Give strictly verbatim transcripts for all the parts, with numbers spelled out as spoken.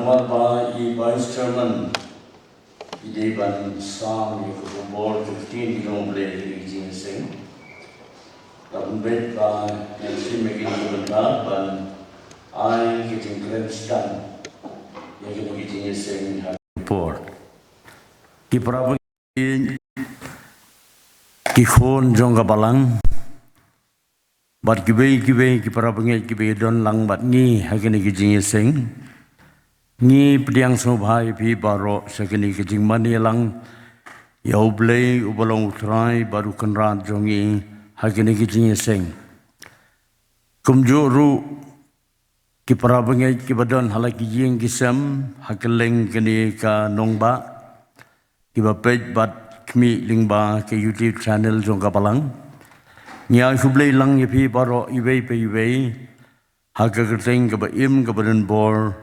Namar ba i Vice Chairman i dei ban sam ïa ka khubor ka ktien ka jong U Blei ha kane ka jingïaseng. Ka ban beit ba ngan shim ïa kane ka bynta ban ai ka jingkren sdang ïa kane ka jingïaseng ha ka por. Ki para bangeit, ki khun jong ka balang, bad kiwei kiwei ki para bangeit kiba ïadon lang bad ngi ha kane ka jingïaseng. Ngi pdiang sngewbha ïa phi baroh sha kane ka jingmane lang ïa U Blei uba long U Trai bad U Kynrad jong ngi ha kane ka jingïaseng. Kumjuh ruh ki para bangeit kiba don ha la ki ïing ki sem ha kylleng kane ka nongbah, kiba peit bad khmih lyngba ka YouTube channel jong ka balang. Ngi ai khublei lang ïa phi baroh iwei pa iwei ha ka kyrteng kaba im kaba donbor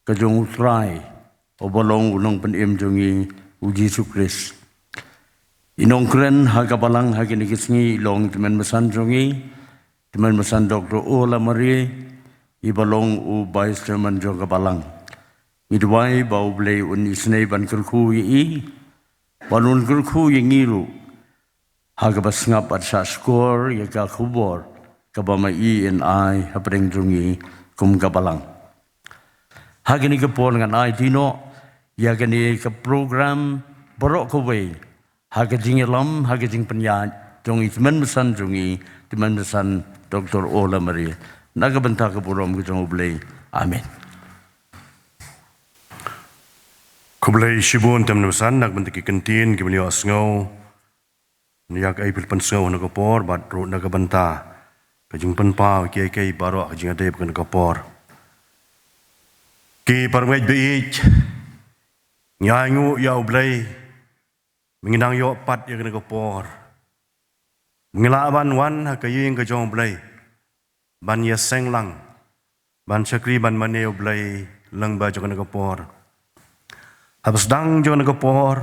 ka jong U Trai uba long U Nongpynim jong ngi, U Jisu Khrist. I nongkren ha ka balang ha kine ki sngi i long i tymmen basan jong ngi, tymmen basan Doktor O. Lamare, iba long u Vice Chairman jong ka balang. Ngi duwai ba U Blei un isynei ban kyrkhu ïa i, ban un kyrkhu ïa ngi ruh ha kaba sngap bad shahshkor ïa ka khubor kaba ma i yn ai hapdeng jong ngi kum ka balang. Ha kane ka por ngan aiti noh ïa kane ka program baroh kawei ha ka jingïalam, ha ka jingpynïaid jong i tymmen basan jong ngi, tymmen basan Doktor O. Lamare. Na ka bynta ka burom ka jong U Blei. Amen. Khublei shibun tymmen basan na ka bynta ki kyntien kiba ngi ïohsngew. Ngi ïa ka ai pil pynsngew na ka por bad ruh na ka bynta ka jingpynpaw kiei kiei baroh ka jingïadei bad ka por. Ki para bangeit ba ïeit, ngi ainguh ïa U Blei ba ngi nang ïoh pat ïa kane ka por. Ngi lah ban wan ha ka ïing ka jong U Blei ban ïaseng lang, ban shakri ban mane U Blei lyngba jong kane ka por. Haba sdang jong kane ka por,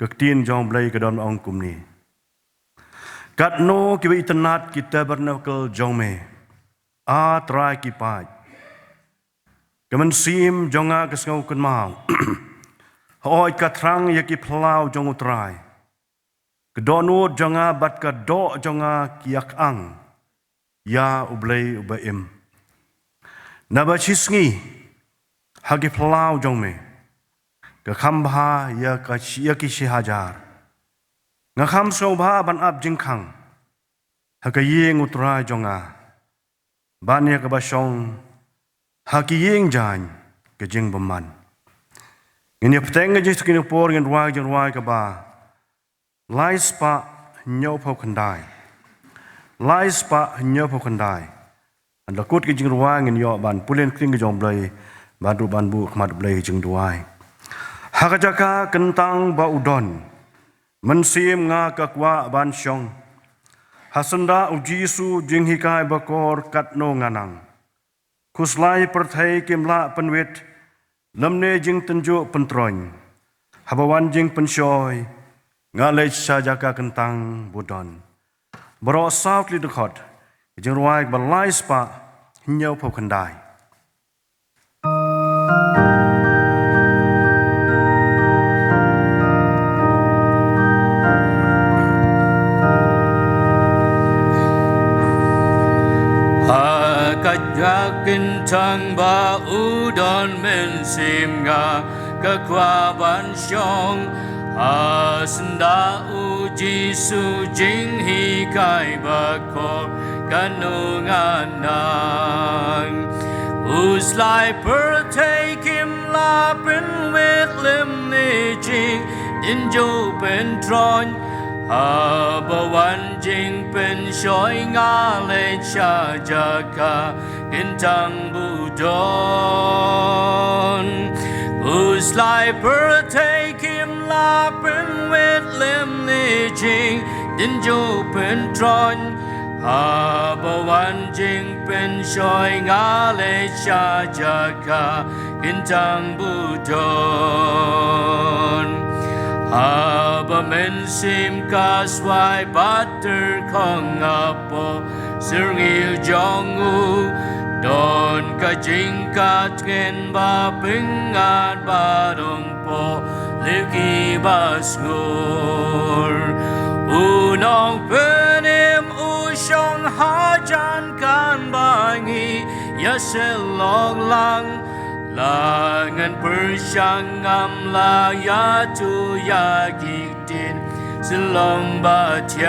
ka ktien jong U Blei ka don ong kumne: Katno kiba itynnad ki tabernacle jong me, A Trai ki paid! Ka mynsiem jong nga ka sngewkynmaw, hooid ka thrang ïa ki phyllaw jong U Trai. Ka dohnud jong nga bad ka doh jong nga ki ïa kyang ïa U Blei uba im. Naba shisngi ha ki phyllaw jong me ka kham bha ïa ka, ïa ki shihajar. Nga kham sngewbha ban ap jingkhang ha ka ïing U Trai jong nga, ban ïa kaba shong ha ki ïing jaiñ ka jingbymman. Ngin ïa bteng ka jingstad kine por, ngin rwai ka jingrwai kaba lai spah hynñiewphew khyndai. Lai spah hynñiewphew khyndai. Haba la kut ka jingrwai ngin ïoh ban pule ïa ka ktien ka jong U Blei bad ruh ban buh khmat U Blei ha ka jingduwai. Ha ka jaka kyntang ba u don, mynsiem nga ka kwah ban shong. Ha syndah U Jisu jinghikai bakor katno nga nang. Khuslai pyrthei kim lah pynwit lymne jingtynjuh pyntroiñ. Haba wan jingpynshoi nga leit sha jaka kyntang ba u don. Baroh saw tylli dkhot, ka jingrwai kaba lai spah hynñiewphew khyndai. Ha ka jaka kyntang ba u don, mynsiem nga ka kwah ban shong. Ha syndah U Jisu jinghikai bakor katno nga nang. Khuslai pyrthei kim lah pynwit lymne jingtynjuh pyntroiñ. Haba wan jingpynshoi nga leit sha jaka kyntang ba u don. Khuslai pyrthei kim lah pynwit lymne jingtynjuh pyntroiñ. Haba wan jingpynshoi nga leit sha jaka kyntang ba u don. Haba mynsiem ka swai bad tyrkhong nga poi syrngiew jong u, Don ka jingkatken ba pyngngad ba dang pop liki ba sngur. U Nongpynim u shong hajan kan ba ngi ïa sylok lang. La ngan pyrshang ngam la ïa tu ïa ki ktien shlong ba thiang.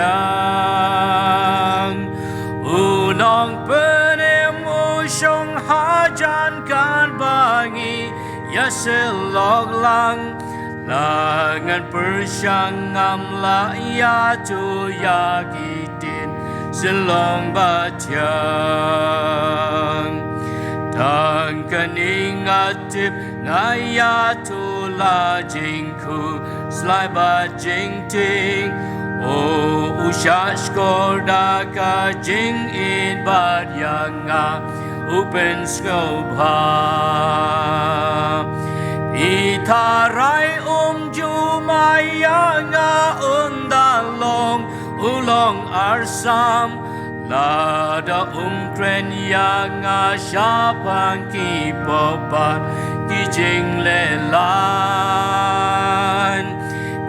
U Nongpynim u shong hajan kan ba ngi ïa sylok lang. La ngan pyrshang ngam la ïa tu ïa ki ktien shlong ba thiang. Tang kane nga tip nga ïa tu la jingkhuslai bad jingtieng. O u shah shkor da ka jingïeit bad ïa nga u pynsngewbha. Phi tharai um ju mai ïa nga, un da long u long arsam. Lada um kren ïa nga shaphang ki pop bad ki jinglehlan.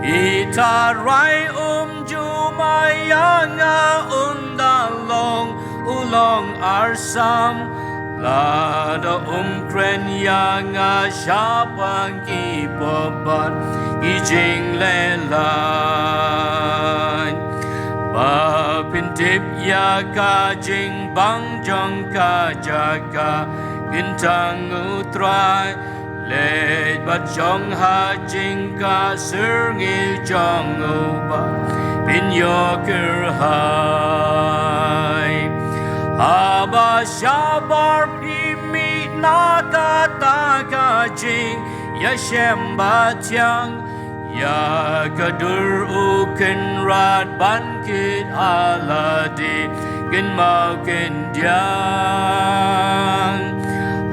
Phi tharai um ju mai ïa nga, un da long u long arsam. Lada um kren ïa nga shaphang ki pop bad ki jinglehlan. Ba phin tip ïa ka jingbang jong ka jaka kyntang U Trai. Leit bad shong ha jingkha syrngiew jong u ba phin ïoh kyrhai. Haba shabar phi mih na kata ka jingïashem ba thiang, ïa ka dur u kynrad ban kit ha lade kynmaw kyndiang.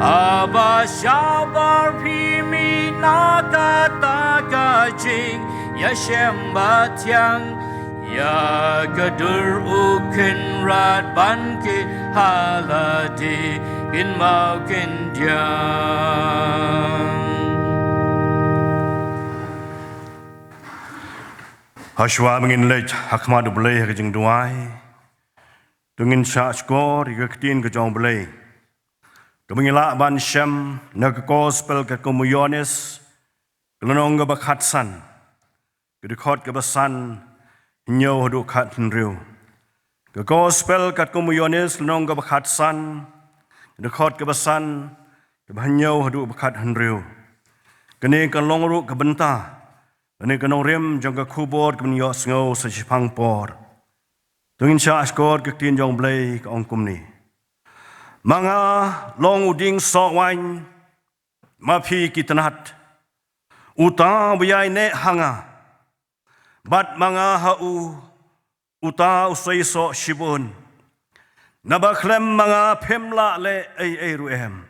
Haba shabar phi mih na kata ka jingïashem ba thiang, ïa ka dur u kynrad ban kit ha lade kynmaw kyndiang. Hashwa ba ngin leit ha khmat U Blei ha ka jingduwai, to ngin shah shkor ïa ka ktien ka jong U Blei. To ngin lah ban shem na ka Gospel katkum u Ïoannis, ka lynnong kaba khatsan, ka dkhot kaba san, hynñiew haduh khathynriew. Ka Gospel katkum u Ïoannis, lynnong kaba khatsan, ka dkhot kaba san, kaba hynñiew haduh kaba khathynriew. Kane ka long ruh ka bynta, kane ka nongrim jong ka khubor kaban ïohsngew sa shiphang por. To ngin shah shkor ka ktien jong U Blei, ka ong kumne: Ma nga long u dieng soh waiñ, ma phi ki tnat. Uta uba ïaineh ha nga, bad ma nga ha u, uta u sei soh shibun. Naba khlem ma nga phim lah leh ei ei ruh em.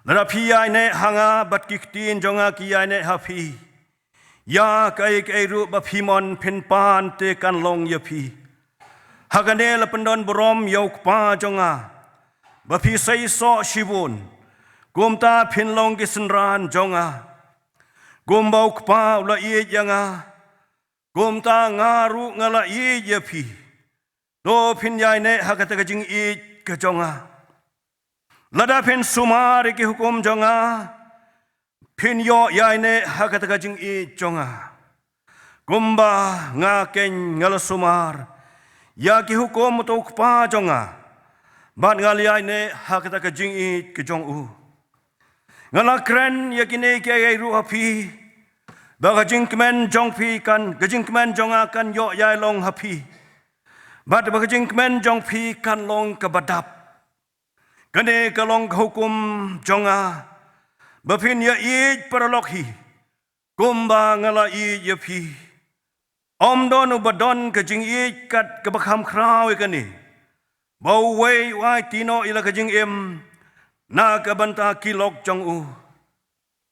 Lada phi ïaineh ha nga bad ki ktien jong nga ki ïaineh ha phi, ïa kaei kaei ruh ba phi mon phin pan te kan long ïa phi. Ha kane la pyndon burom ïa u Kpa jong nga, ba phi sei soh shibun. Kumta phin long ki synran jong nga. Kumba u Kpa u la ïeit ïa nga, kumta nga ruh nga la ïeit ïa phi. To phin ïaineh ha kata ka jingïeit ka jong nga. Lada phin sumar ïa ki hukum jong nga, phin ïoh ïaineh ha kata ka jingïeit jong nga. Kumba nga keiñ nga la sumar ïa ki hukum uta u Kpa jong nga, bad nga la ïaineh ha kata ka jingïeit ka jong u. Nga la kren ïa kine kiei ruh ha phi, ba ka jingkmen jong phi kan, ka jingkmen jong nga kan ïoh ïai long ha phi, bad ba ka jingkmen jong phi kan long kaba dap. Kane ka long ka hukum jong nga, ba phin ïaieit paralok hi, kumba nga la ïeit ïa phi. Ym don uba don ka jingïeit kat kaba kham khraw ïa kane, ba uwei u aiti noh ïa la ka jingim na ka bynta ki lok jong u.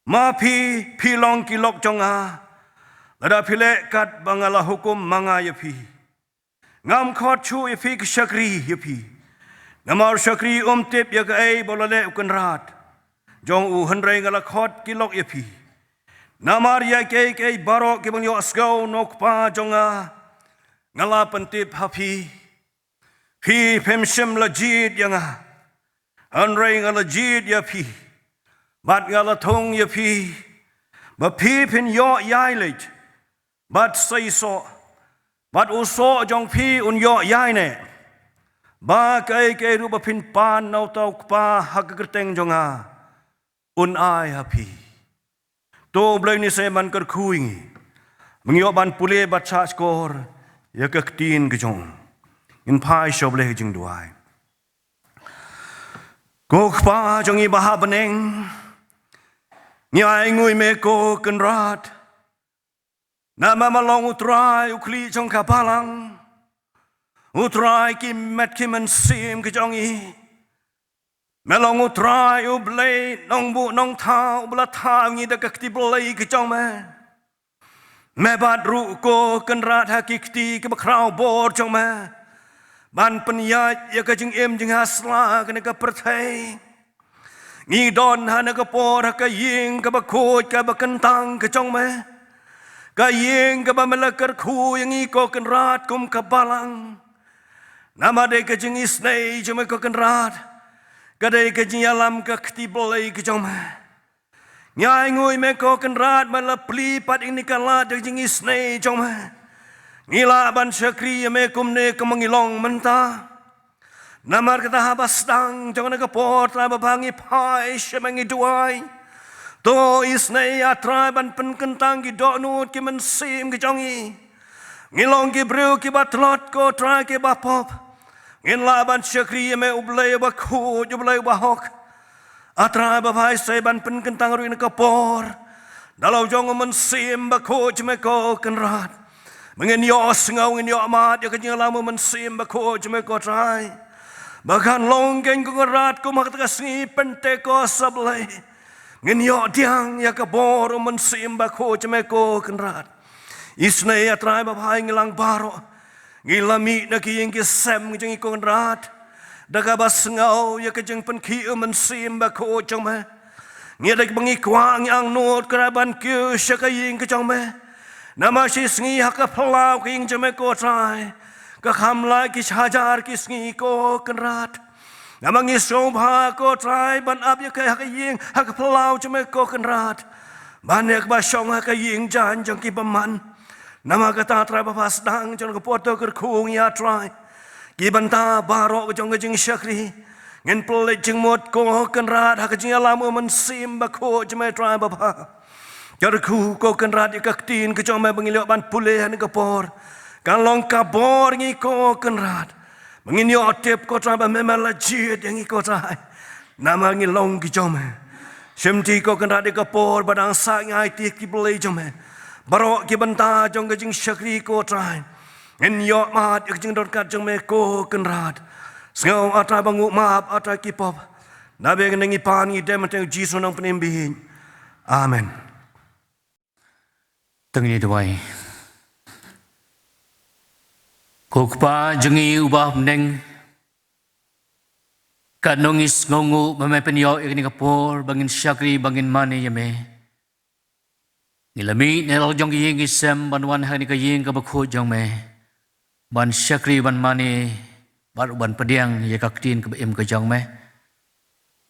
Ma phi, phi long ki lok jong nga, lada phi leh kat ba nga la hukum ma nga ïa phi. Ngam khot shuh ïa phi ki shakri ïa phi, Namar u shakri um tip ïa kaei ba u la leh u kynrad jong u, hynrei nga la khot ki lok ïa phi. Namar ïa kiei kiei baroh kiba nga ïohsngew na u Kpa jong nga, nga la pyntip ha phi. Phi phim shym la jied ïa nga, hynrei nga la jied ïa phi, bad nga la thung ïa phi, ba phi phin ïoh ïai leit bad sei soh, bad u soh jong phi un ïoh ïai neh, ba kaei kaei ruh ba phin pan na uta u Kpa ha ka kyrteng jong nga, un ai ha phi. To U Blei un sa ban kyrkhu ïa ngi, ba ngin ïoh ban pule bad shahshkor ïa ka ktien ka jong u. Ngin phai sha U Blei ha ka jingduwai. Ko Kpa jong ngi ba ha bneng, ngi ai nguh ïa me ko Kynrad. Namar me long U Trai u khlieh jong ka balang, U Trai ki met ki mynsiem ka jong ngi. Me long U Trai U Blei nongbuh nongthaw, uba la thaw ïa ngi da ka kti blei ka jong me. Me bat ruh ko Kynrad ha ki kti kiba khraw bor jong me, ban pynïaid ïa ka jingim jingïasla kane ka pyrthei. Ngi don ha kane ka por ha ka ïing kaba khuid kaba kyntang ka jong me, ka ïing kaba me la kyrkhu ïa ngi ko Kynrad kum ka balang. Namar dei ka jingisynei jong me ko Kynrad, ka dei ka jingïalam ka kti blei ka jong me. Ngi ai nguh ïa me ko Kynrad, me la plie pat ïa kane ka lad da ka jingisynei jong me. Ngi lah ban shakri ïa me kumne kumba ngi long mynta. Namar kata haba sdang jong kane ka por Trai babha, ngi phai sha me, ngi duwai. To isynei A Trai ban pynkyntang ki dohnud ki mynsiem ki jong ngi. Ngi long ki briew kiba tlot ko Trai, kiba pop. Ngin lah ban shakri ïa me U Blei uba khuid, U Blei uba hok. A Trai babha, isynei ban pynkyntang ruh ïa kane ka por da la u jong U Mynsiem Bakhuid jong me ko Kynrad, ba ngin ïohsngew, ngin ïohmad ïa ka jingïalam U Mynsiem Bakhuid jong me ko Trai, ba kan long kein ko Kynrad kum ha kata ka sngi Pentekost, A Blei. Ngin ïoh pdiang ïa ka bor U Mynsiem Bakhuid jong me ko Kynrad. Isynei A Trai babha, ngi lang baroh, ngi la mih na ki ïing ki sem jong ngi ko Kynrad, da kaba sngew ïa ka jingpynkhih U Mynsiem Bakhuid jong me. Ngi dei ba ngi kwah, ngi angnud Kynrad ban kiew sha ka ïing ka jong me. Namar shi sngi ha ka phyllaw ka ïing jong me ko Trai, ka kham lah ki shihajar ki sngi ko Kynrad. Namar ngi sngewbha ko Trai ban ap ïa ka ha ka ïing ha ka phyllaw jong me ko Kynrad, ban ïa kaba shong ha ka ïing jaiñ jong ki bymman. Namar kata Trai babha, sdang jong ka por to kyrkhu ïa ngi A Trai, ki bynta baroh jong ka jingshakri. Ngin pynleit jingmut ko Kynrad ha ka jingïalam U Mynsiem Bakhuid jong me Trai babha. Kyrkhu ko Kynrad ïa ka ktien ka jong me ba ngin ïoh ban pule ha kane ka por, kan long ka bor ïa ngi ko Kynrad, ba ngin ïoh tip ko Trai ba me, me la jied ïa ngi ko Trai. Namar ngi long ki jong me. Shimti ko Kynrad ïa ka por ba dang sah, ngi aiti ki blei jong me baroh ki bynta jong ka jingshakri ko Trai. Ngin ïohmad ïa ka jingdonkam jong me ko Kynrad. Sngew A Trai ba nguh map A Trai ki pop. Naba ngi pan ngi dem ha ka kyrteng U Jisu Nongpynim bieit. Amen. To ngin ïa duwai. Ko Kpa jong ngi uba ha bneng, katno ngi sngewnguh ba me pynïoh ïa kane ka por ba ngin shakri, ba ngin mane ïa me. Ngi la mih na la jong ki ïing ki sem ban wan ha kane ka ïing kaba khuid jong me, ban shakri, ban mane, bad ban pdiang ïa ka ktien kaba im ka jong me.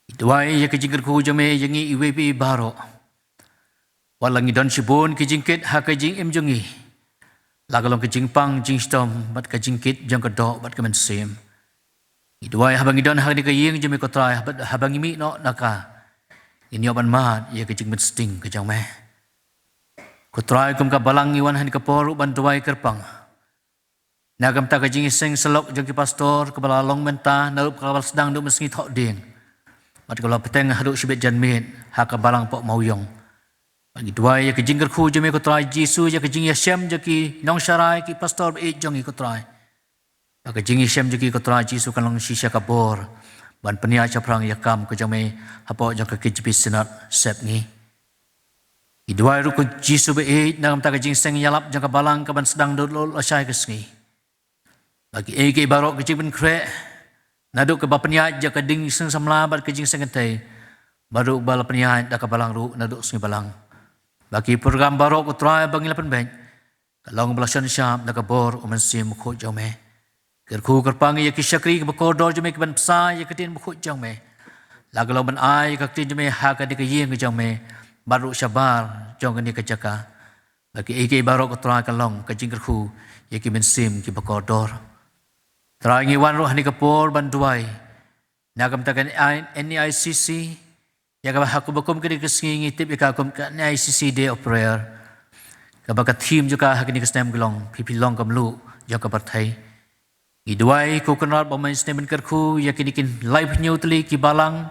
Ngi duwai ïa ka jingkyrkhu jong me ïa ngi iwei pa iwei baroh. Wat la ngi don shibun ki jingkit ha ka jingim jong ngi, la ka long ka jingpang jingshitom bad ka jingkit jong ka doh bad ka mynsiem, ngi duwai haba ngi don ha kane ka ïing jong me ko Trai, haba, haba ngi mih noh na ka, ngin ïoh ban mad ïa ka jingmynsting ka jong me. Ko Trai, kum ka balang ngi wan ha kane ka por ruh ban duwai kyrpang na ka bynta ka jingïaseng syllok jong ki pastor kaba la long mynta, na ruh kaba la sdang naduh mynsngi thohdieng, bad kaba la bteng haduh shibit janmiet ha ka balang Pokmawiong. Bad ngi duwai ïa ka jingkyrkhu jong me ko Trai Jisu, ïa ka jingïashem jong ki nongsharai, ki pastor ba ïeit jong ngi ko Trai. Bad ka jingïashem jong ki ko Trai Jisu kan long shisha ka bor ban pynïaid shaphrang ïa ka kam ka jong me hapoh jong ka K J B Synod Sepngi. Ngi duwai ruh ko Jisu ba ïeit na ka bynta ka jingseng ïalap jong ka balang kaban sdang naduh lashai ka sngi. Bad kiei kiei baroh ki jingpynkhreh, naduh kaba pynïaid ïa ka ding seng samla bad ka jingseng kynthei, bad ruh ba la pynïaid da ka balang ruh naduh sngi balang. Ba ki program baroh ko Trai ba ngi la pynbeit ka long ba la shon shap da ka bor u Mynsiem Bakhuid jong me. Kyrkhu kyrpang ïa ki shakri kiba kordor jong me kiban bsa ïa ka ktien bakhuid jong me, la ka long ban ai ïa ka ktien jong me ha ka dei ka ïing ka jong me, bad ruh shabar jong kane ka jaka. Ba kiei kiei baroh ko Trai ka long ka jingkyrkhu ïa ki mynsiem kiba kordor. Trai ngi wan ruh ha kane ka por ban duwai na ka bynta ka NEICC, ïa kaba ha kaba kum kane ka sngi ngi tip ïa ka kum ka NEICC Day of Prayer, kaba ka theme jong ka ha kane ka snem ka long, phi phi long ka mluh jong ka pyrthei. Ngi duwai ko Kynrad ba men snem ban kyrkhu ïa kine ki laiphew hynñiew tylli ki balang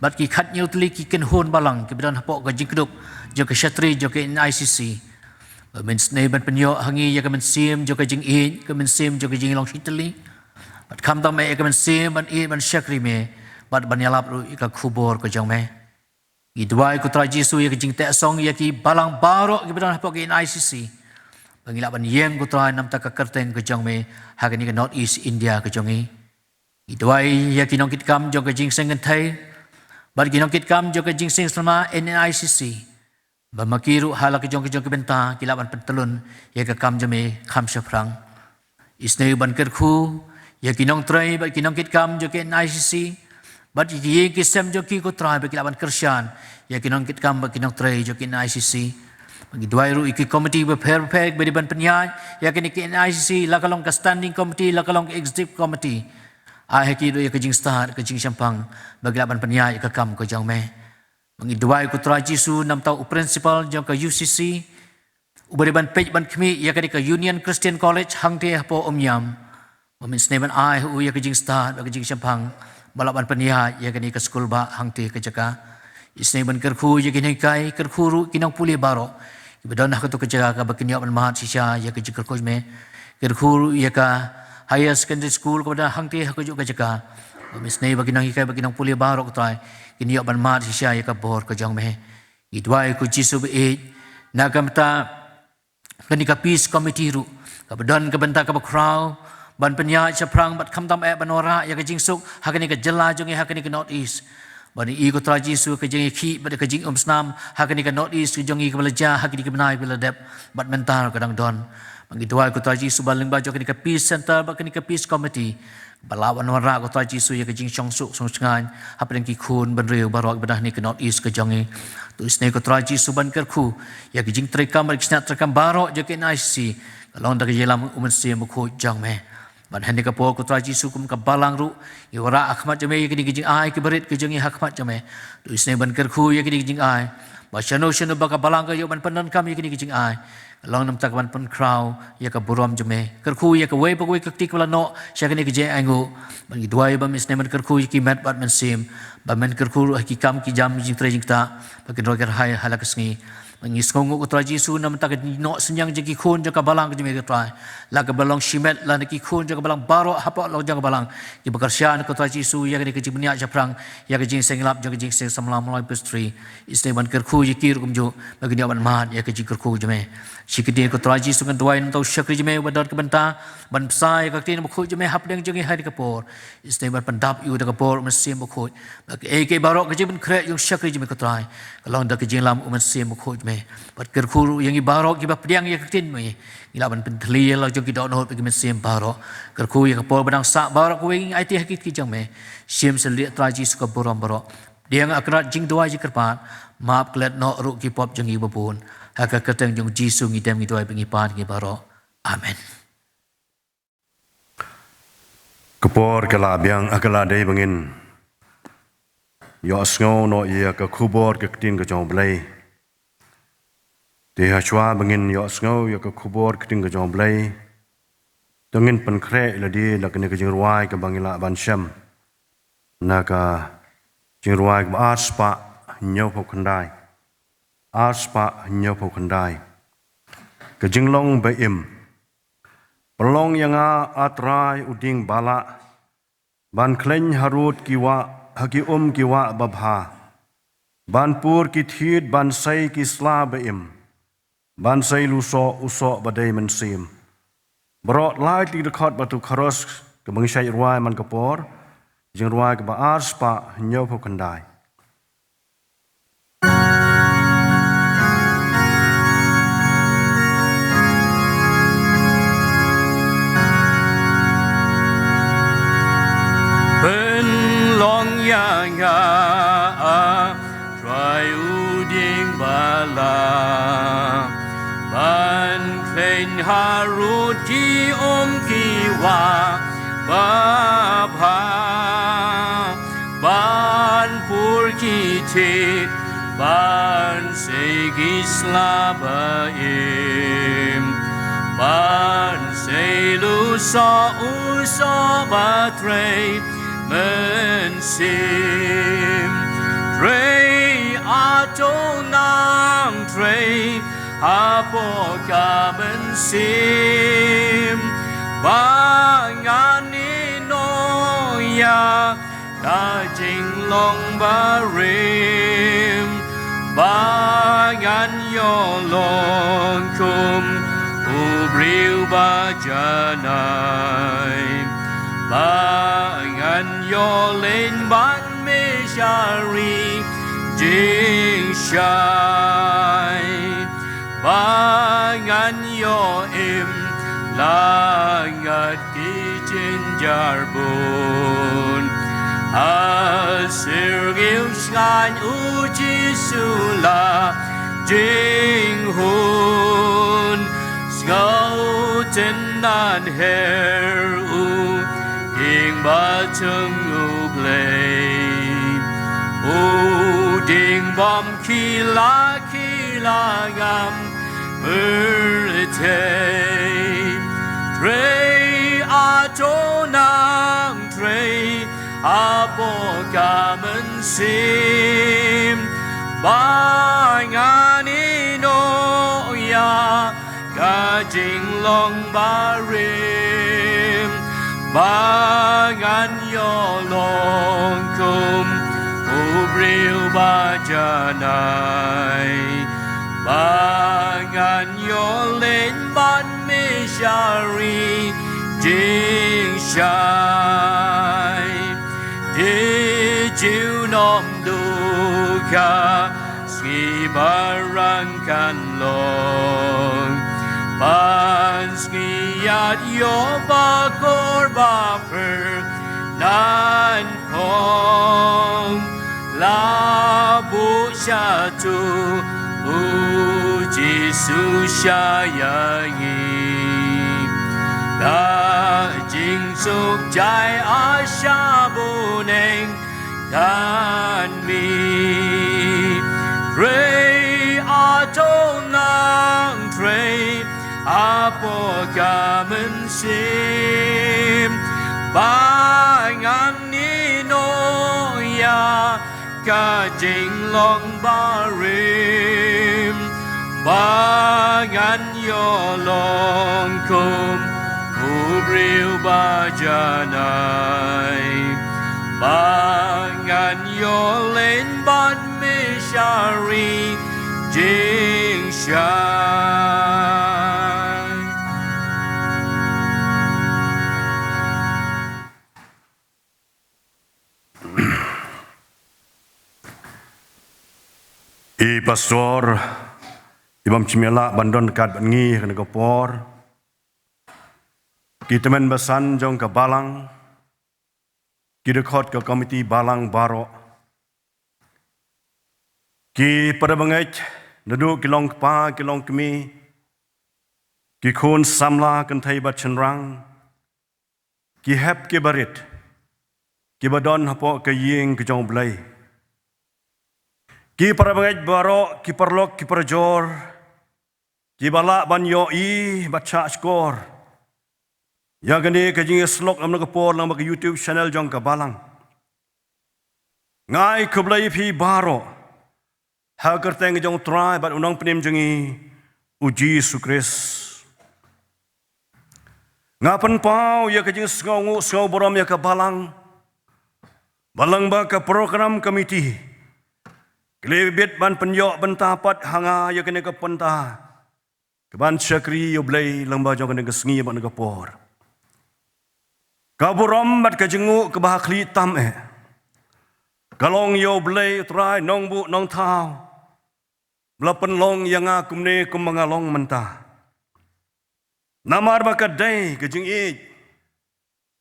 bad ki khathynñiew tylli ki kynhun balang kiba don hapoh ka jingkdup jong ka shatri jong ka NEICC. Ba men snem ban pynïoh ha ngi ïa ka mynsiem jong ka jingïeit, ka mynsiem jong ka jinglong shitylli, bad khamtam eh ïa ka mynsiem ban ïeit ban shakri me, bad ban ïalap ruh ïa ka khubor ka jong me. Ngi duwai ko Trai Jisu ïa ka jingteh song ïa ki balang baroh kiba don hapoh ka NEICC, ba ngi lah ban ïeng ko Trai namar ka kyrteng ka jong me ha kane ka North East India ka jong ngi. Ngi duwai ïa ki nongkitkam jong ka jingseng kynthei bad ki nongkitkam jong ka jingseng samla NEICC, ba ma ki ruh ha la ka jong ka jong ka bynta ki lah ban pyntylun ïa ka kam jong me kham shaphrang. Isynei ban kyrkhu ïa ki nongtrei bad ki nongkitkam jong ka NEICC, bad ïa ki ïing ki sem jong ki ko Trai ba ki lah ban kyrshan ïa ki nongkitkam bad ki nongtrei jong ka NEICC. Ba ngi duwai ruh ïa ki komiti bapher bapher ba dei ban pynïaid ïa kane ka NEICC, la ka long ka standing committee, la ka long ka executive committee. Ai ha ki ruh ïa ka jingstad ka jingshemphang ba ki lah ban pynïaid ïa ka kam ka jong me. Ba ngi duwai ko Trai Jisu namar u principal jong ka UCC, uba dei ban peit ban khmih ïa kane ka Union Christian College hangtei hapoh Umiam. Ba men snem ban ai ha u ïa ka jingstad bad ka jingshemphang ba lah ban pynïaid ïa kane ka skul ba hangtei ka jaka. Isynei ban kyrkhu ïa ki nonghikai, kyrkhu ruh ki nongpule baroh kiba don ha kato ka jaka kaba kin ïoh ban mad shisha ïa ka jingkyrkhu jong me. Kyrkhu ruh ïa ka higher secondary school kaba don hangtei ha kajuh ka jaka. Ba men snem ba ki nonghikai bad ki nongpule baroh ko Trai kin ïoh ban mad shisha ïa ka bor ka jong me. Ngi duwai ko Jisu ba ïeit na ka bynta kane ka peace committee ruh, kaba don ka bynta kaba khraw ban pynïaid shaphrang bad khamtam eh ban wanrah ïa ka jingsuk ha kane ka jylla jong ngi, ha kane ka North East. Ba ngi ïohi ko Trai Jisu ka jingïakhih bad ka jingumsnam ha kane ka North East jong ngi kaba la jia ha kine ki bnai ba la dep bad mynta ka dang don. Ba ngi duwai ko Trai Jisu ba lyngba jong kane ka peace center bad kane ka peace committee, ba lah ban wanrah ko Trai Jisu ïa ka jingshongsuk shongshngaiñ hapdeng ki khun bynriew baroh kiba don ha kane ka North East ka jong ngi. To isynei ko Trai Jisu ban kyrkhu ïa ka jingtreikam bad ka jingïaseng treikam baroh jong ka NEICC, ka long da ka jingïalam u Mynsiem Bakhuid jong me. Bad ha kane ka por ko Trai Jisu kum ka balang ruh ngi wanrah ha khmat jong me ïa kine ki jingai kiba rit ka jong ngi ha khmat jong me. To isynei ban kyrkhu ïa kine ki jingai, ba shano shano ba ka balang ka ïoh ban pyndonkam ïa kine ki jingai, ka long namar ka ban pynkhraw ïa ka burom jong me. Kyrkhu ïa kawei pa kawei ka kti kaba la noh sha kane ka jingainguh. Ba ngi duwai ba men snem ban kyrkhu ïa ki met bad mynsiem, ba men kyrkhu ruh ha ki kam ki jam jingtrei jingktah, ba kin roi kyrhai ha la ka sngi. Ba ngi sngewnguh ko Trai Jisu namar ka jingnoh synñiang jong ki khun jong ka balang ka jong me ko Trai, la kaba long shimet lane ki khun jong ka balang baroh hapoh la ka jong ka balang, kiba kyrshan ko Trai Jisu ïa kane ka jingpynïaid shaphrang ïa ka jingseng ïalap jong ka jingseng samla Mawlai Presbytery. Isynei ban kyrkhu ïa ki ruh kumjuh ba kin ïoh ban mad ïa ka jingkyrkhu jong me. Shi kyntien ko Trai Jisu ngan duwai namar u shakri jong me uba don ka bynta ban bsa ïa ka ktien bakhuid jong me hapdeng jong ngi ha kane ka por. Isynei ban pyndap ïa u da ka bor u Mynsiem Bakhuid, ba kiei kiei baroh ka jingpynkhreh jong u shakri jong me ko Trai, ka long da ka jingïalam u Mynsiem Bakhuid jong me. Bad kyrkhu ruh ïa ngi baroh kiba pdiang ïa ka ktien me, ngi lah ban pynthylli ïa la jong ki dohnud bad ki mynsiem baroh. Kyrkhu ïa ka por ba dang sah baroh kawei ngi aiti ha ki kti jong me. Shim sha lade Trai Jisu ka burom baroh. Pdiang ïa ka rat jingduwai jingkyrpad, map klet noh ruh ki pop jong ngi ba bun. Ha ka kyrteng jong u Jisu ngi dem ngi duwai bad ngi pan ngi baroh. Amen. Ka por ka la biang, ka la dei ba ngin ïohsngew noh ïa ka khubor ka ktien ka jong u Blei. Te hashwa ba ngin ïohsngew ïa ka khubor ka ktien ka jong u Blei, to ngin pynkhreh ïa lade da kane ka jingrwai kaba ngi lah ban shem na ka jingrwai kaba arspah hynñiewphew khyndai. Arspah hynñiewphew khyndai. Ka jinglong ba im. Pynlong ïa nga, A Trai, u dieng ba lah, ban khleiñ harud ki wah, ha ki um ki wah babha, ban pur ki thied, ban sei ki sla ba im, ban sei lu soh, u soh ba dei mynsiem. Baroh lai tylli ki dkhot bad u chorus kaba ngi shait rwai man ka por. Jingrwai kaba ar spah hynñiew phew khyndai. Pynlong ïa nga, ah, Trai u dieng ba la, ban khlaiñ harud ki um ki wah babha, ban pur ki thied, ban sei ki sla ba im, ban sei lu soh u soh ba trei mynsiem. Trei, a to nang trei hapoh ka mynsiem, ba ngan ïehnoh ïa ka jinglong barim, ba ngan ïoh long kum u briew ba janai, ba ngan ïoh leit bad me sha ri jingshai, ba ngan ïoh im la ngat ki jynjar bun. Ha syrngiew sngain u Jisu la jinghun, sngewtynnad her u dieng ba jong U Blei, u dieng bym kylla kylla ngam pyrthei. Trei, a to nang trei hapoh ka mynsiem, ba ngan ïehnoh ïa ka jinglong barim, ba ngan ïoh long kum u briew ba janai, ba ngan ïoh leit bad me sha ri jingshai. Te junom duh ka sngi ba rang kan long, ban sngi ïaid ïoh ba kor ba pher nan phong, la buh shatu u Jisu sha ïa ngi. Ka jingsuk jai a sha bneng kan mih. Trei, a to nang trei hapoh ka mynsiem, ba ngan ïehnoh ïa ka jinglong barim, ba ngan ïoh long kum u briew ba janai, ba ngan ïoh leit bad me sha ri jingshai. I pastor, i bym shym ïa lah ban don ryngkat bad ngi ha kane ka por. Ki tymmen basan jong ka balang, ki dkhot ka komiti balang baroh, ki para bangeit, naduh ki long kpa, ki long kmie, ki khun samla kynthei bad shynrang, ki hep ki barit, kiba don hapoh ka ïing ka jong U Blei, ki para bangeit baroh, ki paralok ki parajor, kiba lah ban ïohi bad shahshkor ïa kane ka jingïasyllok ha kane ka por lyngba ka YouTube channel jong ka balang. Nga ai khublei ïa phi baroh ha ka kyrteng jong U Trai bad U Nongpynim jong ngi, U Jisu Khrist. Nga pynpaw ïa ka jingsngewnguh sngewburom ïa ka balang, ba lyngba ka program committee, ki la bit ban pynïoh bynta pat ha nga ïa kane ka bynta kaban shakri ïa U Blei lyngba jong kane ka sngi bad kane ka por. Ka burom bad ka jingnguh kaba ha khlieh tam eh ka long ïa U Blei U Trai Nongbuh Nongthaw, ba la pynlong ïa nga kumne kumba nga long mynta. Namar ba ka dei ka jingïeit,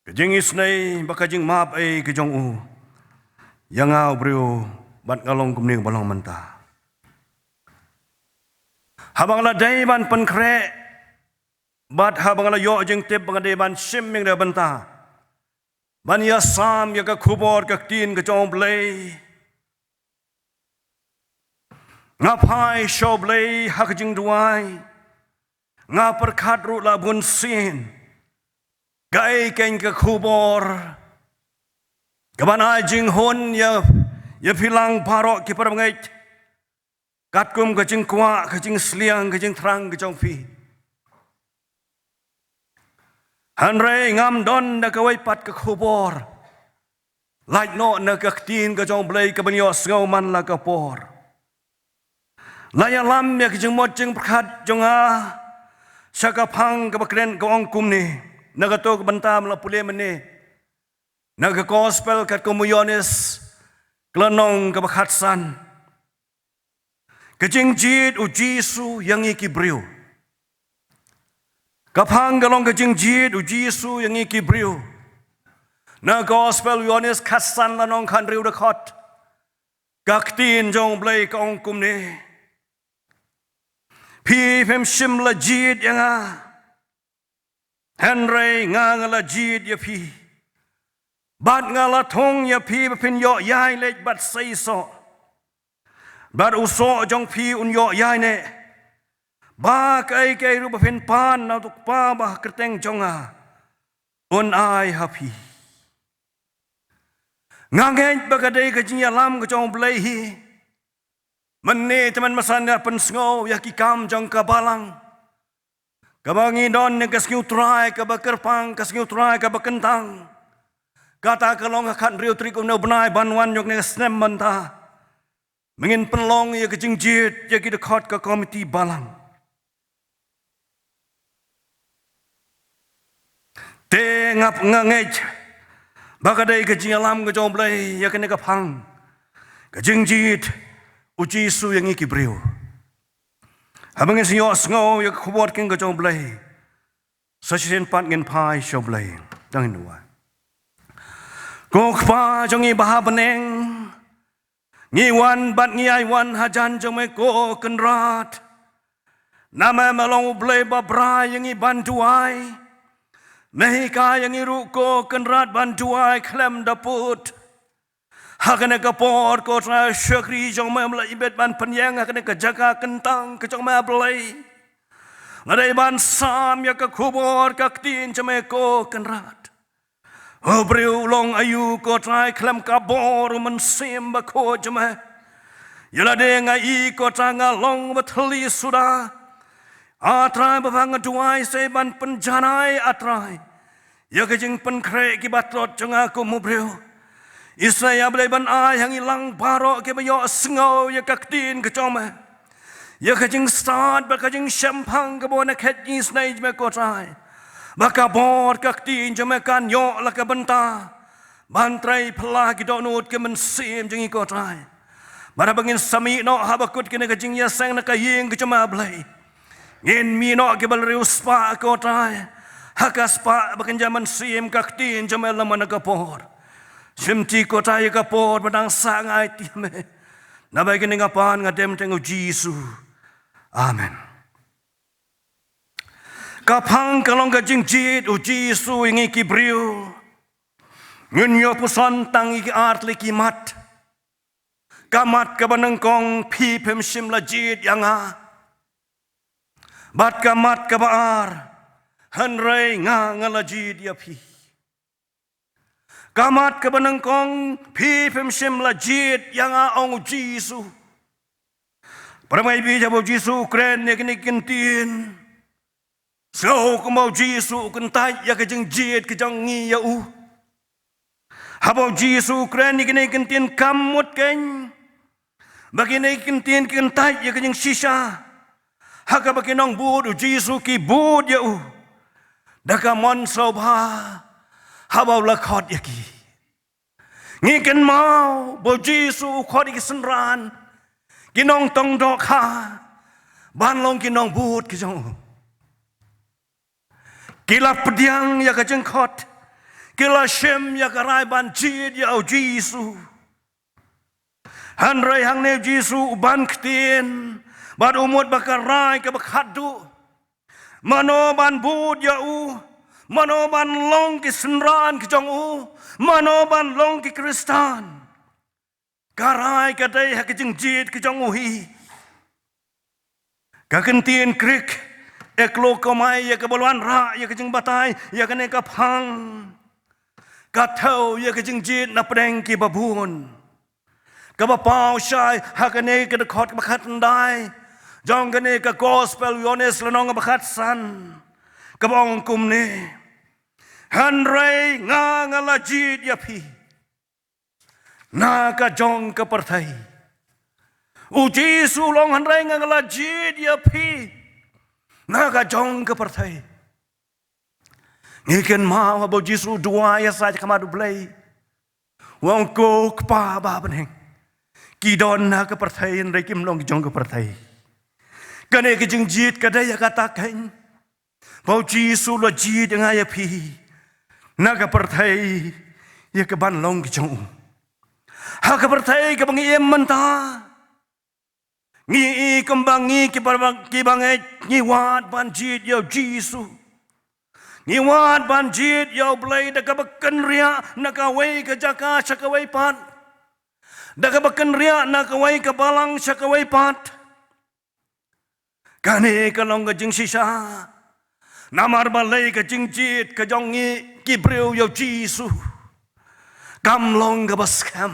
ka jingisynei bad ka jingmap ei ka jong u ïa nga u briew bad nga long kumne ba long mynta. Haba nga la dei ban pynkhreh bad haba nga la ïoh jingtip ba nga dei ban shim ïa ka bynta ban ïasam ïa ka khubor ka ktien ka jong U Blei, nga phai sha U Blei ha ka jingduwai. Nga pyrkhat ruh la bun sien kaei keiñ ka khubor kaban ai jinghun ïa, ïa phi lang baroh ki parabangeit, katkum ka jingkwah, ka jingsliang, ka jingthrang ka jong phi. Hynrei ngam don da kawei pat ka khubor lait noh na ka ktien ka jong U Blei kaban ïohsngew man la ka por. La ïalam ïa ka jingmut jingpyrkhat jong nga sha ka phang kaba kren ka ong kumne, na kato ka bynta ba la pule mynne na ka Gospel katkum u Ïoannis, ka lynnong kaba khatsan. Ka jingjied U Jisu ïa ngi ki briew. Ka phang ka long ka jingjied U Jisu ïa ngi ki briew. Na Gospel u Ïoannis khatsan lynnong khathynriew dkhot, ka ktien jong U Blei ka ong kumne: Phi phim shym la jied ïa nga, hynrei nga, nga la jied ïa phi bad nga la thung ïa phi ba phin ïoh ïaid leit bad sei soh, bad u soh jong phi un ïoh ïaineh, ba kaei kaei ruh ba phin pan na uto u Kpa ba ha kyrteng jong nga un ai ha phi. Nga ngeit ba ka dei ka jingïalam ka jong U Blei hi. Mynne te mynmasan ïa pynsngew ïa ki kam jong ka balang, kaba ngi don ïa ka sngi U Trai kaba kyrpang, ka sngi U Trai kaba kyntang. Kata ka long ha khathynriew tarik une u bnai ban wan jong kane ka snem mynta. Mynta ngin pynlong ïa ka jingjied ïa ki dkhot ka komiti balang. Te nga, nga ngeit ba ka dei ka jingïalam ka jong U Blei ïa kane ka phang, ka jingjied U Jisu ïa ngi ki briew. Haba ngin sa ïohsngew ïa ka khubor ktien ka jong U Blei, sa shisien pat ngin phai sha U Blei. Dang ngin duwai. Ko Kpa jong ngi ba ha bneng, ngi wan bad ngi ai wan hajan jong me ko Kynrad. Namar me long U Blei ba brai ïa ngi ban duwai. Me hikai ïa ngi ruh ko Kynrad ban duwai khlem da pud. Ha kane ka por ko Trai, shakri jong me ba la ibit ban pynïeng ha kane ka jaka kyntang ka jong me Blei. Nga dei ban sam ïa ka khubor ka ktien jong me ko Kynrad. U briew u long aïu ko Trai khlem ka bor u Mynsiem Bakhuid jong me? Ïa lade nga i ko Trai nga long ba thylli suda. A Trai, ba nga duwai sa ban pynjanai, A Trai, ïa ka jingpynkhreh kiba tlot jong nga kum u briew. Isynei A Blei ban ai ha ngi lang baroh kiba ïohsngew ïa ka ktien ka jong me ïa ka jingstad bad ka jingshemphang kaba wan na khet jong ngi isynei jong me ko Trai. Ba ka bor ka ktien jong me kan ïoh la ka bynta ban trei phylla ki dohnud ki mynsiem jong ngi ko Trai. Bad haba ngin sa mih noh ha bakut kane ka jingïaseng na ka ïing ka jong me Blei, ngin mih noh kiba la riewspah ko Trai ha ka spah ba kynja mynsiem ka ktien jong me lem na ka por. Shim ti ko Trai ïa ka por ba dang sah nga aiti ha me. Naba ïa kane nga pan nga dem ha kyrteng u Jisu. Amen. Ka phang ka long ka jingjied u Jisu ïa ngi ki briew. Ngin ïoh puson tang ïa ki ar tylli ki mat. Ka mat kaba nyngkong, phi phim shym la jied ïa nga. Bad ka mat kaba ar, hynrei nga, nga la jied ïa phi. Ka mat kaba nyngkong, phi phim shym la jied ïa nga, ong u Jisu. Para bangeit, haba u Jisu u kren ïa kine ki kyntien, sngew kumba u Jisu u kyntait ïa ka jingjied ka jong ngi ïa u. Haba u Jisu u kren ïa kine ki kyntien, kam mut keiñ ba kine ki kyntien ki kyntait ïa ka jingshisha ha kaba ki nongbud u Jisu ki bud ïa u. Da ka mon sngewbha, haba u la khot ïa ki. Ngi kynmaw ba u Jisu u khot ïa ki synran, ki nongtong dohkha, ban long ki nongbud ki jong u. Ki la pdiang ïa ka jingkhot, ki la shim ïa ka rai ban jied ïa u Jisu. Hynrei hangne u Jisu u ban ktien, bad u mut ba ka rai kaba khatduh. Mano ban bud ïa u, mano ban long ki synran ki jong u, mano ban long ki Khristan. Ka rai ka dei ha ka jingjied ka jong u hi. Ka ktien Greek, eklokomai, ïa kaba wanrah ïa ka jingbatai ïa kane ka phang, ka thew ïa ka jingjied na pdeng kiba bun. Kaba paw shai ha kane ka dkhot kaba khatkhyndai jong kane ka Gospel Ïoannis lynnong ba khatsan, kaba ong kumne: Hynrei nga, nga la jied ïa phi na ka jong ka pyrthei. U Jisu u ong, hynrei nga, nga la jied ïa phi na ka jong ka pyrthei. Ngi kynmaw haba u Jisu u duwai ïasaid ha khmat u Blei, u ong, ko Kpa ba ha bneng, ki don na ka pyrthei, hynrei kim long ki jong ka pyrthei. Kane ka jingjied ka dei ïa kata keiñ, ba u Jisu u la jied ïa nga ïa phi na ka pyrthei, ïa ka ban long ki jong u. Ha ka pyrthei kaba ngi im mynta, ngi i kumba ngi kiba, kiba ngeit, ngi wad ban jied ïa u Jisu. Ngi wad ban jied ïa u Blei da kaba kynriah na kawei ka jaka sha kawei pat, da kaba kynriah na kawei ka balang sha kawei pat. Kane ka long ka jingshisha. Namar balei ka jingjied ka jong ngi ki briew ïa u Jisu kam long kaba skhem.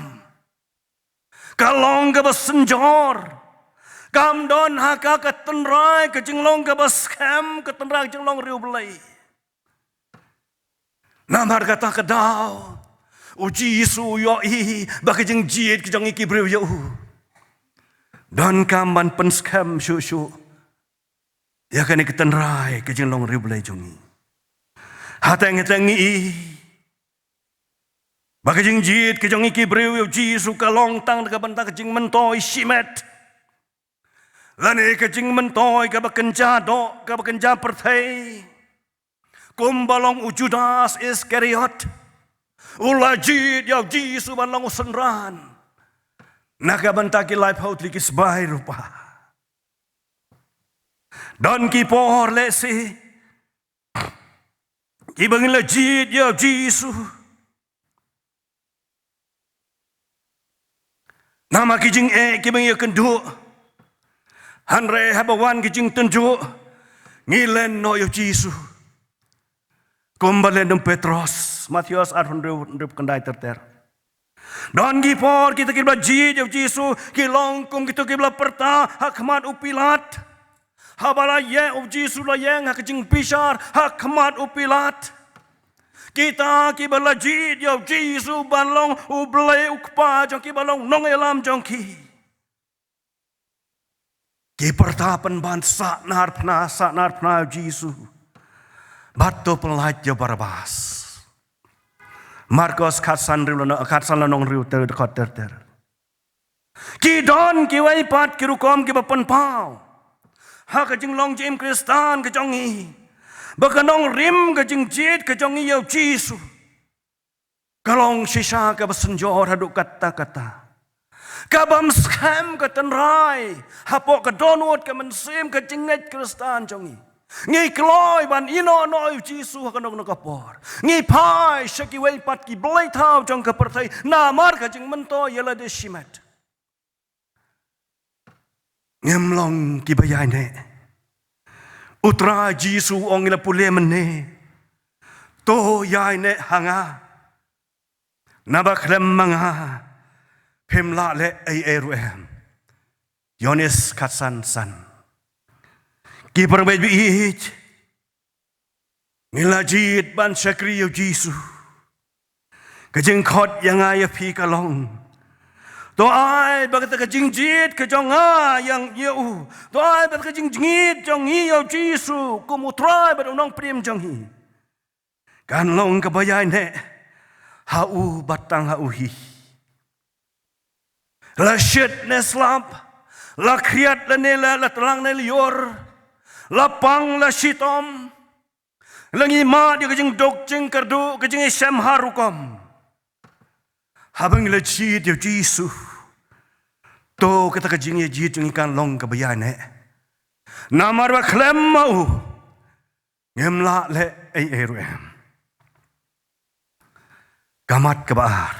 Ka long kaba synjor. Kam don ha ka ka tynrai ka jinglong kaba skhem, ka tynrai ka jinglong riewblei. Namar kata ka daw u Jisu u ïohi ba ka jingjied ka jong ngi ki briew ïa u donkam ban pynskhem shuh shuh ïa kane ka tynrai ka jinglong riewblei jong ngi. Hateng hateng ngi i ba ka jingjied ka jong ngi ki briew ïa u Jisu ka long tang da ka bynta ka jingmyntoi shimet, lane ka jingmyntoi kaba kynja doh, kaba kynja pyrthei. Kumba long u Judas Iskariot, u la jied ïa u Jisu ban long u synran na ka bynta ki laiphew tylli ki sbai rupa. Don ki por lehse kiba ngi la jied ïa u Jisu namar ki jingeh kiba ngi ïakynduh. Hynrei haba wan ki jingtynjuh, ngi len noh ïa u Jisu. Kumba len u Petros, Mathaios arphew hynriew, hynriew khyndai ter ter. Don ki por kita kiba la jied ïa u Jisu ki long kum kita kiba la pyrta ha khmat u Pilat. Haba la ïeng u Jisu, la ïeng ha ka jingbishar ha khmat u Pilat. Kita kiba la jied ïa u Jisu ban long u Blei u Kpa jong ki, ban long nongïalam jong ki, ki pyrta pynban, sahnarphna na, sahnarphna na ïa u Jisu, bad to pyllait ïa u Barabbas. Markos khatsan, hynriew lynnong, khatsan lynnong hynriew, ter, dkhot ter ter. Ki don kiwei pat ki rukom kiba pynpaw ha ka jinglong jingim Khristan ka jong ngi ba ka nongrim ka jingjied ka jong ngi ïa u Jisu ka long shisha kaba synjor haduh katta katta, kabym skhem ka tynrai hapoh ka dohnud ka mynsiem ka jingngeit Khristan jong ngi. Ngi kloi ban ïehnoh noh ïa u Jisu ha kano kano ka por. Ngi phai sha kiwei pat ki blei thaw jong ka pyrthei namar ka jingmyntoi ïa lade shimet. Ngim long kiba ïaineh. U Trai Jisu u ong, ngi la pule mynne, to ïaineh ha nga, naba khlem ma nga phim lah leh ei ei ruh em. Ïoannis khatsan san. Ki para bangeit, ngi la jied ban shakri ïa u Jisu. Ka jingkhot ïa nga ïa phi ka long, to ai ba kata ka jingjied ka jong nga ïa, ïa u, to ai ba kata ka jingjied jong ngi ïa u Jisu kum u Trai bad u Nongpynim jong ngi kan long kaba ïaineh ha u bad tang ha u hi. La shit ne slap, la khriat lane la, la tlang ne lyiur, la pang la shitom, la ngi mad ïa ka jingduk jingkyrduh, ka jingïashem ha rukom. Haba ngi la jied ïa u Jisu, to kata ka jingïajied jong ngi kan long kaba ïaineh. Namar ba khlem ma u ngim lah leh ei ei ruh em. Ka mat kaba ar.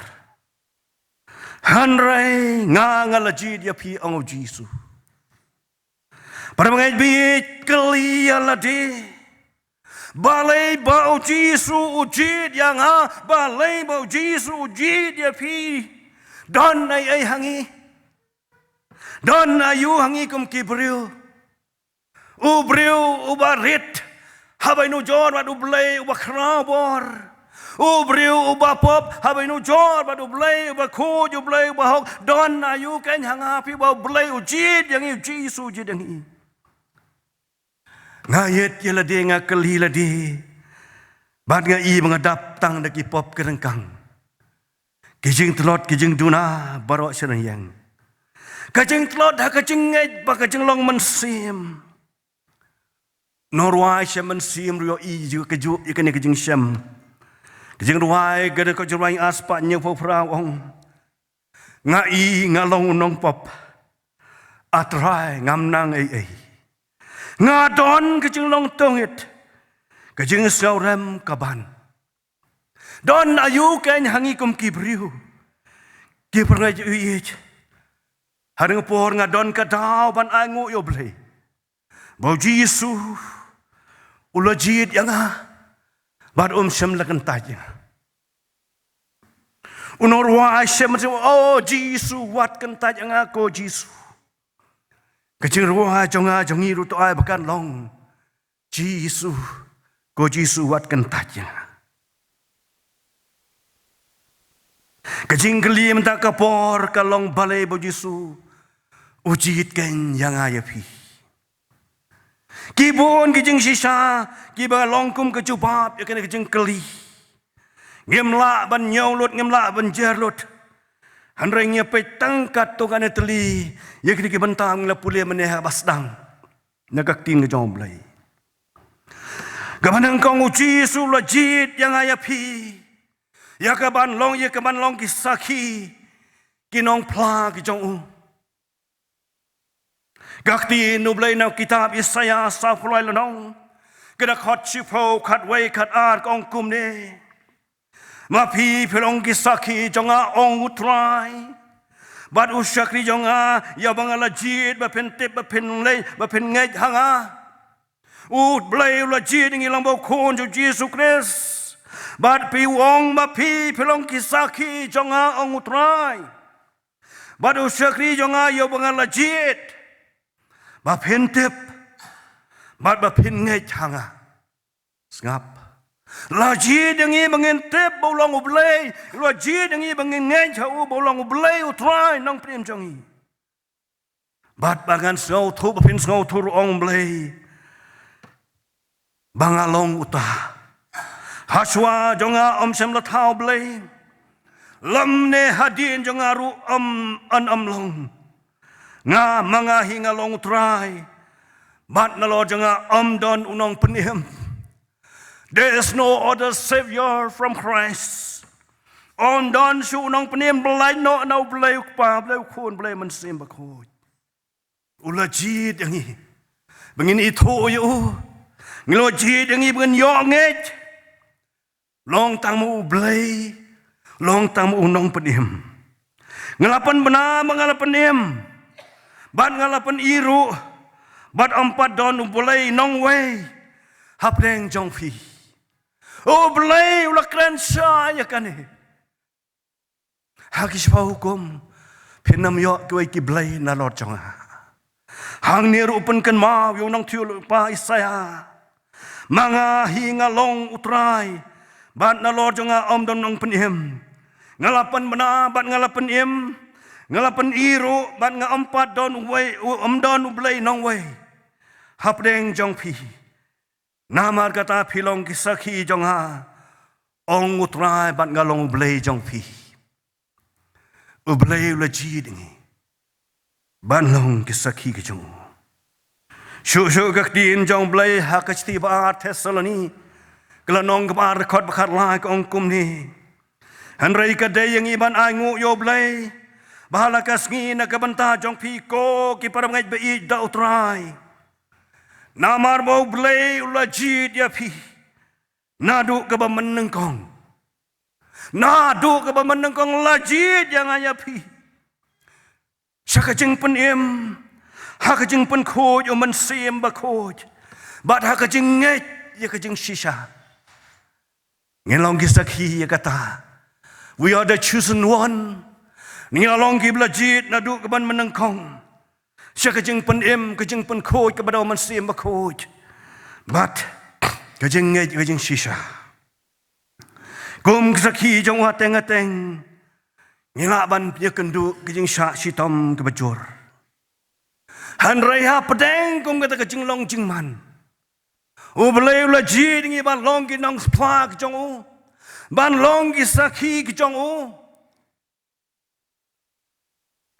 Hynrei nga, nga la jied ïa phi, ong u Jisu. Para bangeit, bad kylli ïa lade, balei ba u Jisu u jied ïa nga? Balei ba u Jisu u jied ïa phi? Don ei ei ha ngi? Don aïu ha ngi kum ki briew? U briew uba rit, haba nujor bad U Blei uba khraw bor. U briew uba pop, haba nujor bad U Blei uba khuid, U Blei uba hok. Don aïu kein ha nga phi ba U Blei u jied ïa ngi, u Jisu u jied ïa ngi? Nga ïeit ïa lade, nga kylli lade. Bad nga i ba nga dap tang da ki pop ki ryngkang. Ki jingtlot, ki jingduna baroh sha nongïing. Ka jingtlot ha ka jingngeit bad ka jinglong mynsiem. Nongrwai shem mynsiem ruh ïohi ju ka ju ïa kane ka jingshem. Ka jingrwai ka dei ka jingrwai spah hynñiewphew phra, ong: Nga i nga long u nongpop. A Trai, ngam nang ei ei. Nga don ka jinglong tongit, ka jingsngewrem ka ban. Don aïu kein ha ngi kum ki briew? Ki para bangeit, ha ring por nga don ka daw ban ai nguh ïa U Blei ba u Jisu u la jied ïa nga bad um shym la kyntait ïa nga. U nongrwai shem, o Jisu, wat kyntait ïa nga ko Jisu. Ka jingrwai jong nga jong ngi ruh to ai ba kan long: Jisu, ko Jisu, wat kyntait ïa nga. Ka jingkylli mynta ka por ka long, balei ba u Jisu u jied kein ïa nga ïa phi? Ki bun ki jingshisha kiba long kum ka jubab ïa kane ka jingkylli. Ngim lah ban ñiew lut, ngim lah ban jer lut. Hynrei ngi peit tang katto katne tylli ïa kine ki bynta ngi la pule mynne ha ba sdang na ka ktien ka jong U Blei. Kaba nyngkong, u Jisu u la jied ïa nga ïa phi ïa kaban long, ïa kaban long ki sakhi, ki nongphla ki jong u. Ka ktien U Blei na ka kitab Isaïah sawphew lai lynnong, ka dkhot shiphew, khatwei, khatar, ka ong kumne: Ma phi phi long ki sakhi jong nga, ong U Trai, bad u shakri jong nga, ïa ba nga la jied, ba phin tip, ba phin leit, ba phin ngeit ha nga. U Blei u la jied ïa ngi lyngba u Khun jong u Jisu Khrist. Bad phi, u ong, ma phi phi long ki sakhi jong nga, ong U Trai, bad u shakri jong nga, ïa ba nga la jied, ba phin tip bad ba phin ngeit ha nga. Sngap. La jied ïa ngi ba ngin tip ba u long U Blei. La jied ïa ngi ba ngin ngeit ha u ba u long U Blei U Trai, Nongpynim jong ngi. Bad ba ngan sngewthuh, ba phin sngewthuh ruh, ong U Blei, ba nga long uta. Hashwa jong nga ym shym la thaw blei, lymne hadien jong nga ruh ym, yn ym long. Nga, ma nga hi nga long U Trai, bad nalor jong nga ym don u nongpynim. There is no other savior from Christ. Ym don shuh u nongpynim ba lait noh na U Blei U Kpa, Blei U Khun, Blei Mynsiem Bakhuid. U la jied ïa ngi ba ngin ithuh ïa u. Ngi la jied ïa ngi ba ngin ïoh ngeit. Long tang ma U Blei, long tang ma u nongpynim. Nga la pynbna bad nga la pynim, bad nga la pyni ruh, bad ym pat don U Blei nongwei hapdeng jong phi. U Blei u la kren shai ïa kane ha ki Shiphew Hukum: Phin ym ïoh kiwei ki blei nalor jong nga. Hangne ruh u pynkynmaw ïa u nongthoh lypa Isaïah: Ma nga hi nga long U Trai, bad nalor jong nga ym don nongpynim. Nga la pynbna bad nga la pynim, nga la pyni ruh, bad nga ym pat don uwei, u, ym don U Blei nongwei hapdeng jong phi. Namar kata phi long ki sakhi jong nga, Ong U Trai, bad nga long U Blei jong phi. U Blei u la jied ïa ngi ban long ki sakhi ki jong u. Shuh shuh ka ktien jong U Blei ha ka shithi ba ar Thessaloni, ka lynnong kaba ar, dkhot ba khatlai, ka ong kumne: Hynrei ka dei ïa ngi ban ainguh ïa U Blei ba ha la ka sngi na ka bynta jong phi, ko ki para bangeit ba ïeit da U Trai, namar ba U Blei u la jied ïa phi naduh kaba mynnyngkong. Naduh kaba mynnyngkong la jied ïa nga ïa phi sha ka jingpynim ha ka jingpynkhuid u Mynsiem Bakhuid, bad ha ka jingngeit ïa ka jingshisha. Ngi long ki sakhi ïa kata. We are the chosen one. Ngi la long kiba la jied naduh kaba mynnyngkong sha ka jingpynim, ka jingpynkhuid kaba da u Mynsiem Bakhuid, bad ka jingngeit, ka jingshisha. Kum ki sakhi jong u hateng hateng, ngi lah ban ïakynduh ka jingshah shitom kaba jur. Hynrei hapdeng kum kata ka jinglong jingman, U Blei u la jied ïa ngi ban long ki nongphla ki jong u, ban long ki sakhi ki jong u.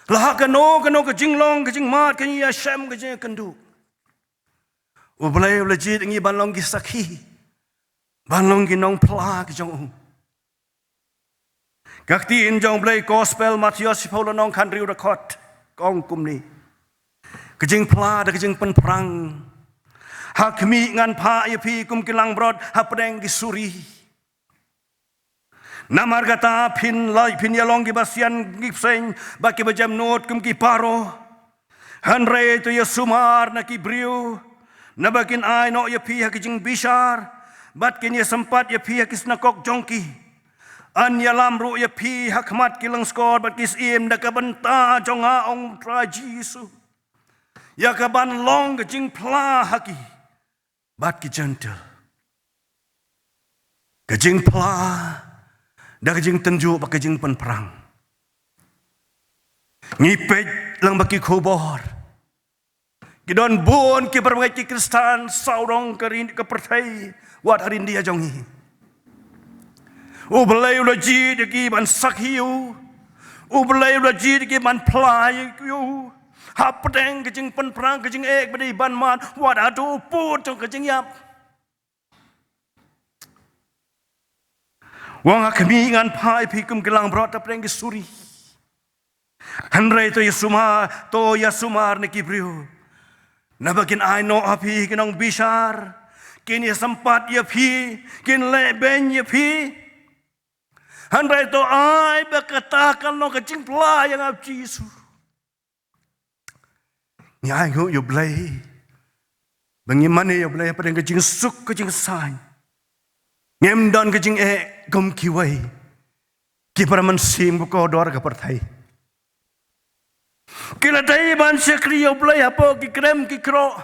La ha kano kano ka jinglong, ka jingmad, ka jingïashem, ka jingïakynduh, U Blei u la jied ïa ngi ban long ki sakhi, ban long ki nongphla ki jong u. Ka ktien jong U Blei, Gospel Mathaios, shiphew lynnong, khathynriew dkhot, ka ong kumne: Ka jingphla da ka jingpynphrang ha khmih ngan phah ïa phi kum ki langbrot hapdeng ki suri. Namar kata phin la, phin ïalong kiba sian kum ki bseiñ, bad kiba jemnud kum ki paro. Hynrei to ïasumar na ki briew, naba kin ai noh ïa phi ha ki jingbishar, bad kin ïasympat ïa phi ha ki synagog jong ki. Yn ïalam ruh ïa phi ha khmat ki lyngskor bad ki syiem da ka bynta jong nga, ong U Trai Jisu, ïa kaban long ka jingphla ha ki bad ki Jentil. Ka jingphla da ka jingtynjuh bad ka jingpynphrang. Ngi peit lang bad ki khubor, ki don bun ki para bangeit ki Khristan sawdong ka ri, ka pyrthei, wat ha ri India jong ngi. U Blei u la jied ïa ki ban sakhi ïa u. U Blei u la jied ïa ki ban phla ïa u hapdeng ka jingpynphrang, ka jingeh ba dei ban mad, wat haduh u pud jong ka jingïap. U ong, ha khmih ngan phah ïa phi kum ki langbrot hapdeng ki suri. Hynrei to ïasumar, to ïasumar na ki briew, naba kin ai noh ha phi ha ki nongbishar, kin ïasympat ïa phi, kin leh beiñ ïa phi. Hynrei to ai ba kata kan long ka jingphla ïa nga, U Jisu. Ngi ainguh ïa U Blei ba ngi mane ïa U Blei hapdeng ka jingsuk, ka jingsain. Ngim don ka jingeh kum kiwei ki para mynsiem ba kordor ka pyrthei. Ki la dei ban shakri ïa U Blei hapoh ki krem ki kroh,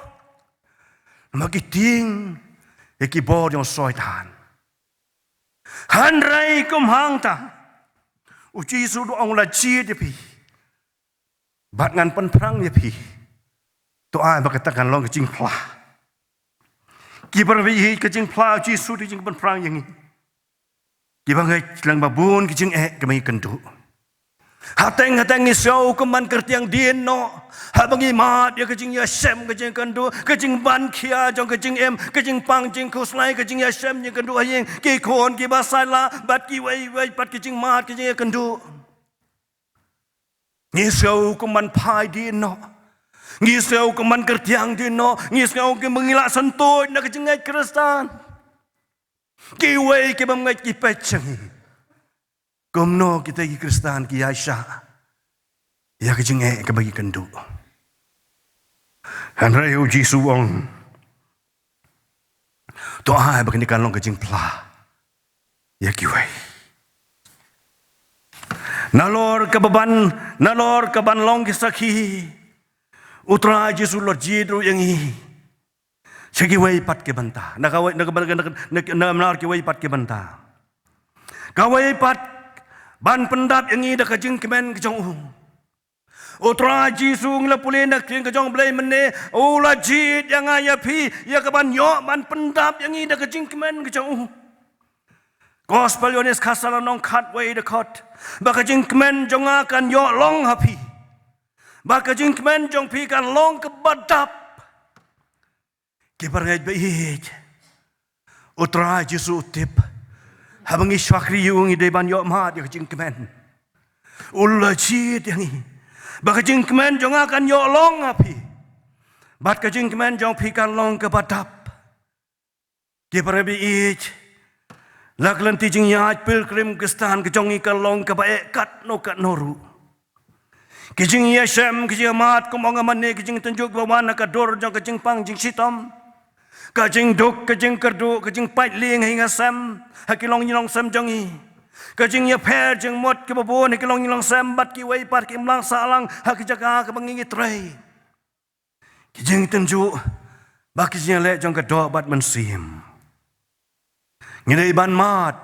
namar ki tieng ïa ki bor jong u Soitan. Hynrei kum hangta, U Jisu u ong, la jied ïa phi bad ngan pynphrang ïa phi. To ai ba kata kan long ka jingphla. Ki para bangeit, ka jingphla U Jisu, ka jingpynphrang ïa ngi. Ki bangeit, lang ba bun ki jingeh kiba ngi kynduh. Hateng hateng ngi sngew kum ban kyrtiang dien noh haba ngi mad ïa ka jingïashem, ka jingkynduh, ka jingban khia jong ka jingim, ka jingpang jingkhuslai, ka jingïashem jingkynduh ha ïing, ki khun kiba saila bad kiwei wei pat ki jingmad, ki jingïakynduh. Ngi sngew kum ban phai dien noh. Ngi sngew kum ban kyrtiang dien noh. Ngi sngew kum ba ngi la syntuid na ka jingngeit Khristan. Kiwei ki bym ngeit ki peit sha ngi. Kumno kita ki Khristan ki ïaishah ïa ka jingeh kaba ki kynduh? Hynrei U Jisu u ong, to ai ba kane kan long ka jingphla ïa kiwei. Nalor kaba ban, nalor kaban long ki sakhi, U Trai Jisu u la jied ruh ïa ngi sha kiwei pat ki bynta. Na kawei, na, na, na, na, namar kiwei pat ki bynta. Kawei pat, ban pyndap ïa ngi da ka jingkmen ka jong u. U Trai Jisu, ngi la pule na ka ktien ka jong U Blei mynne, u la jied ïa nga ïa phi, ïa kaban ïoh ban pyndap ïa ngi da ka jingkmen ka jong u. Gospel Ïoannis khatsan lynnong khatwei dkhot, ba ka jingkmen jong nga kan ïoh long ha phi, ba ka jingkmen jong phi kan long kaba dap. Ki parangeit ba ïeit, U Trai Jisu u tip, haba ngi shakri ïa u ngi dei ban ïoh mad ïa ka jingkmen. U la jied ïa ngi ba ka jingkmen jong nga kan ïoh long ha phi, bad ka jingkmen jong phi kan long kaba dap. Ki parangeit ba ïeit, la ka lynti jingïaid pilgrim Khristan ka jong ngi ka long kaba eh katno katno ruh. Ki jingïashem, ki jingïamad, kum ong nga mynne, ki jingtynjuh ba wan na ka dur jong ka jingpang jingshitom, ka jingduk, ka jingkyrduh, ka jingpait lieng ha ïing ha sem, ha ki longïing longsem jong ngi, ka jingïapher jingmut kiba bun ha ki longïing longsem bad kiwei pat ki imlang sahlang ha ki jaka kaba ngi ngi trei. Ki jingtynjuh bad ki jingïaleh jong ka doh bad mynsiem. Ngi dei ban mad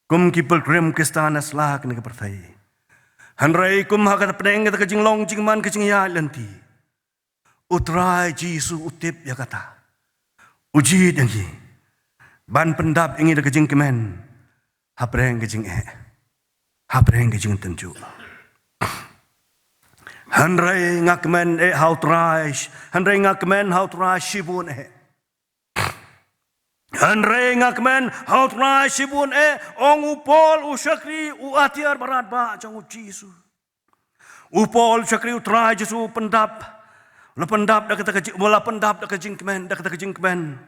kum ki pilgrim Khristan na sla kane ka pyrthei. Hynrei kum ha kata pdeng kata ka jinglong jingman ka jingïaid lynti, U Trai Jisu u tip ïa kata. U jied ïa ngi ban pyndap ïa ngi da ka jingkmen hapdeng ka jingeh, hapdeng ka jingtynjuh. Hynrei nga kmen eh ha U Trai, hynrei nga kmen ha U Trai shibun eh. Hynrei nga kmen ha U Trai shibun eh, ong u Paul u shakri, u atiar barat ba jong U Jisu. U Paul shakri U Trai Jisu pyndap, la pyndap da kata ka jing, la pyndap da ka jingkmen, da kata ka jingkmen.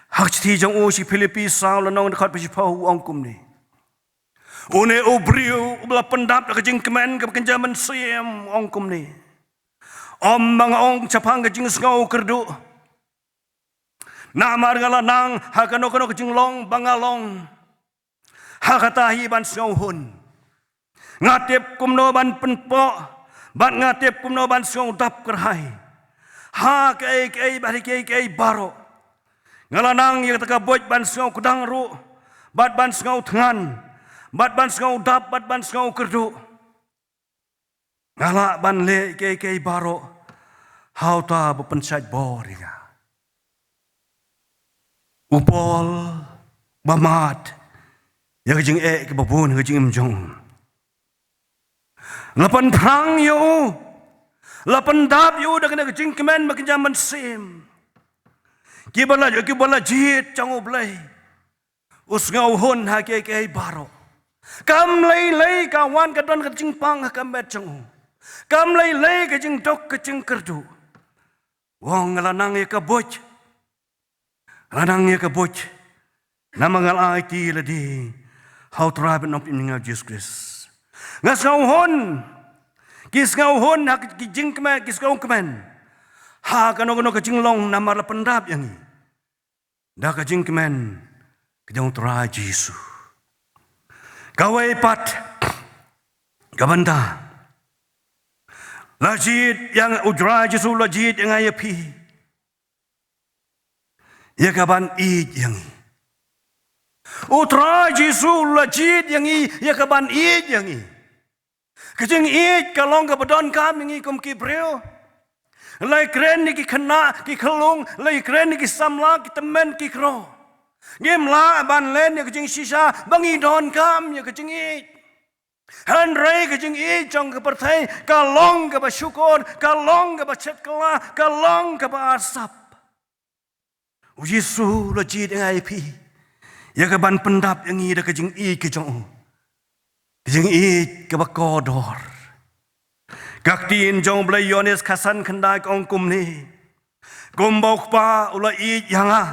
Ha ka shithi jong u sha ki Philippi saw lynnong dkhot ba shiphew u ong kumne. Une u briew uba la pyndap da ka jingkmen kaba kynja mynsiem u ong kumne. Ym ba nga ong shaphang ka jingsngew kyrduh. Namar nga la nang ha kano kano ka jinglong ba nga long, ha kata hi ban sngewhun. Nga tip kumno ban pynpoh, bad nga tip kumno ban sngewdap kyrhai ha kaei kaei bad ha kiei kiei baroh. Nga la nang ïa kata ka buit ban sngewkdang ruh, bad ban sngewthngan, bad ban sngewdap, bad ban sngewkyrduh. Nga lah ban leh kiei kiei baroh ha uta uba pynshait bor ïa nga. U Paul ba mad ïa ka jingeh kaba bun ha ka jingim jong u, la pynphrang ïa u, la pyndap ïa u da kane ka jingkmen ba kynja mynsiem. Kiba la, kiba la jied jong U Blei. U sngewhun ha kiei kiei baroh. Kam lei lei ka wan ka don ka jingpang ha ka met jong u. Kam lei lei ka jingduk ka jingkyrduh. U ong nga la nang ïa ka buit. Nga la nang ïa ka buit. Namar nga la aiti lade ha U Trai bad Nongpynim jong nga U Jisu Khrist. Nga sngewhun. Ki sngewhun ha ki jingkmen, ki sngewkmen. Ha kano kano ka jinglong namar la pyndap ïa ngi da ka jingkmen ka jong U Trai Jisu. Kawei pat ka bynta, la jied ïa nga, U Trai Jisu la jied ïa nga ïa phi ïa ka ban ïeit ïa ngi. U Trai Jisu la jied ïa ngi ïa ka ban ïeit ïa ngi. Ka jingïeit ka long kaba donkam ïa ngi kum ki briew. La ïakren ïa ki khynnah ki khyllung, la ïakren ïa ki samla ki tymmen ki kro. Ngim lah ban len ïa ka jingshisha ba ngi donkam ïa ka jingïeit. Hynrei ka jingïeit jong ka pyrthei ka long kaba shukor, ka long kaba shet kylla, ka long kaba arsap. U Jisu la jied ïa nga ïa phi ïa ka ban pyndap ïa ngi da ka jingïeit ka jong u, ka jingïeit kaba kordor. Ka ktien jong U Blei Ïoannis khatsan khyndai ka ong kumne: Kumba U Kpa u la ïeit ïa nga,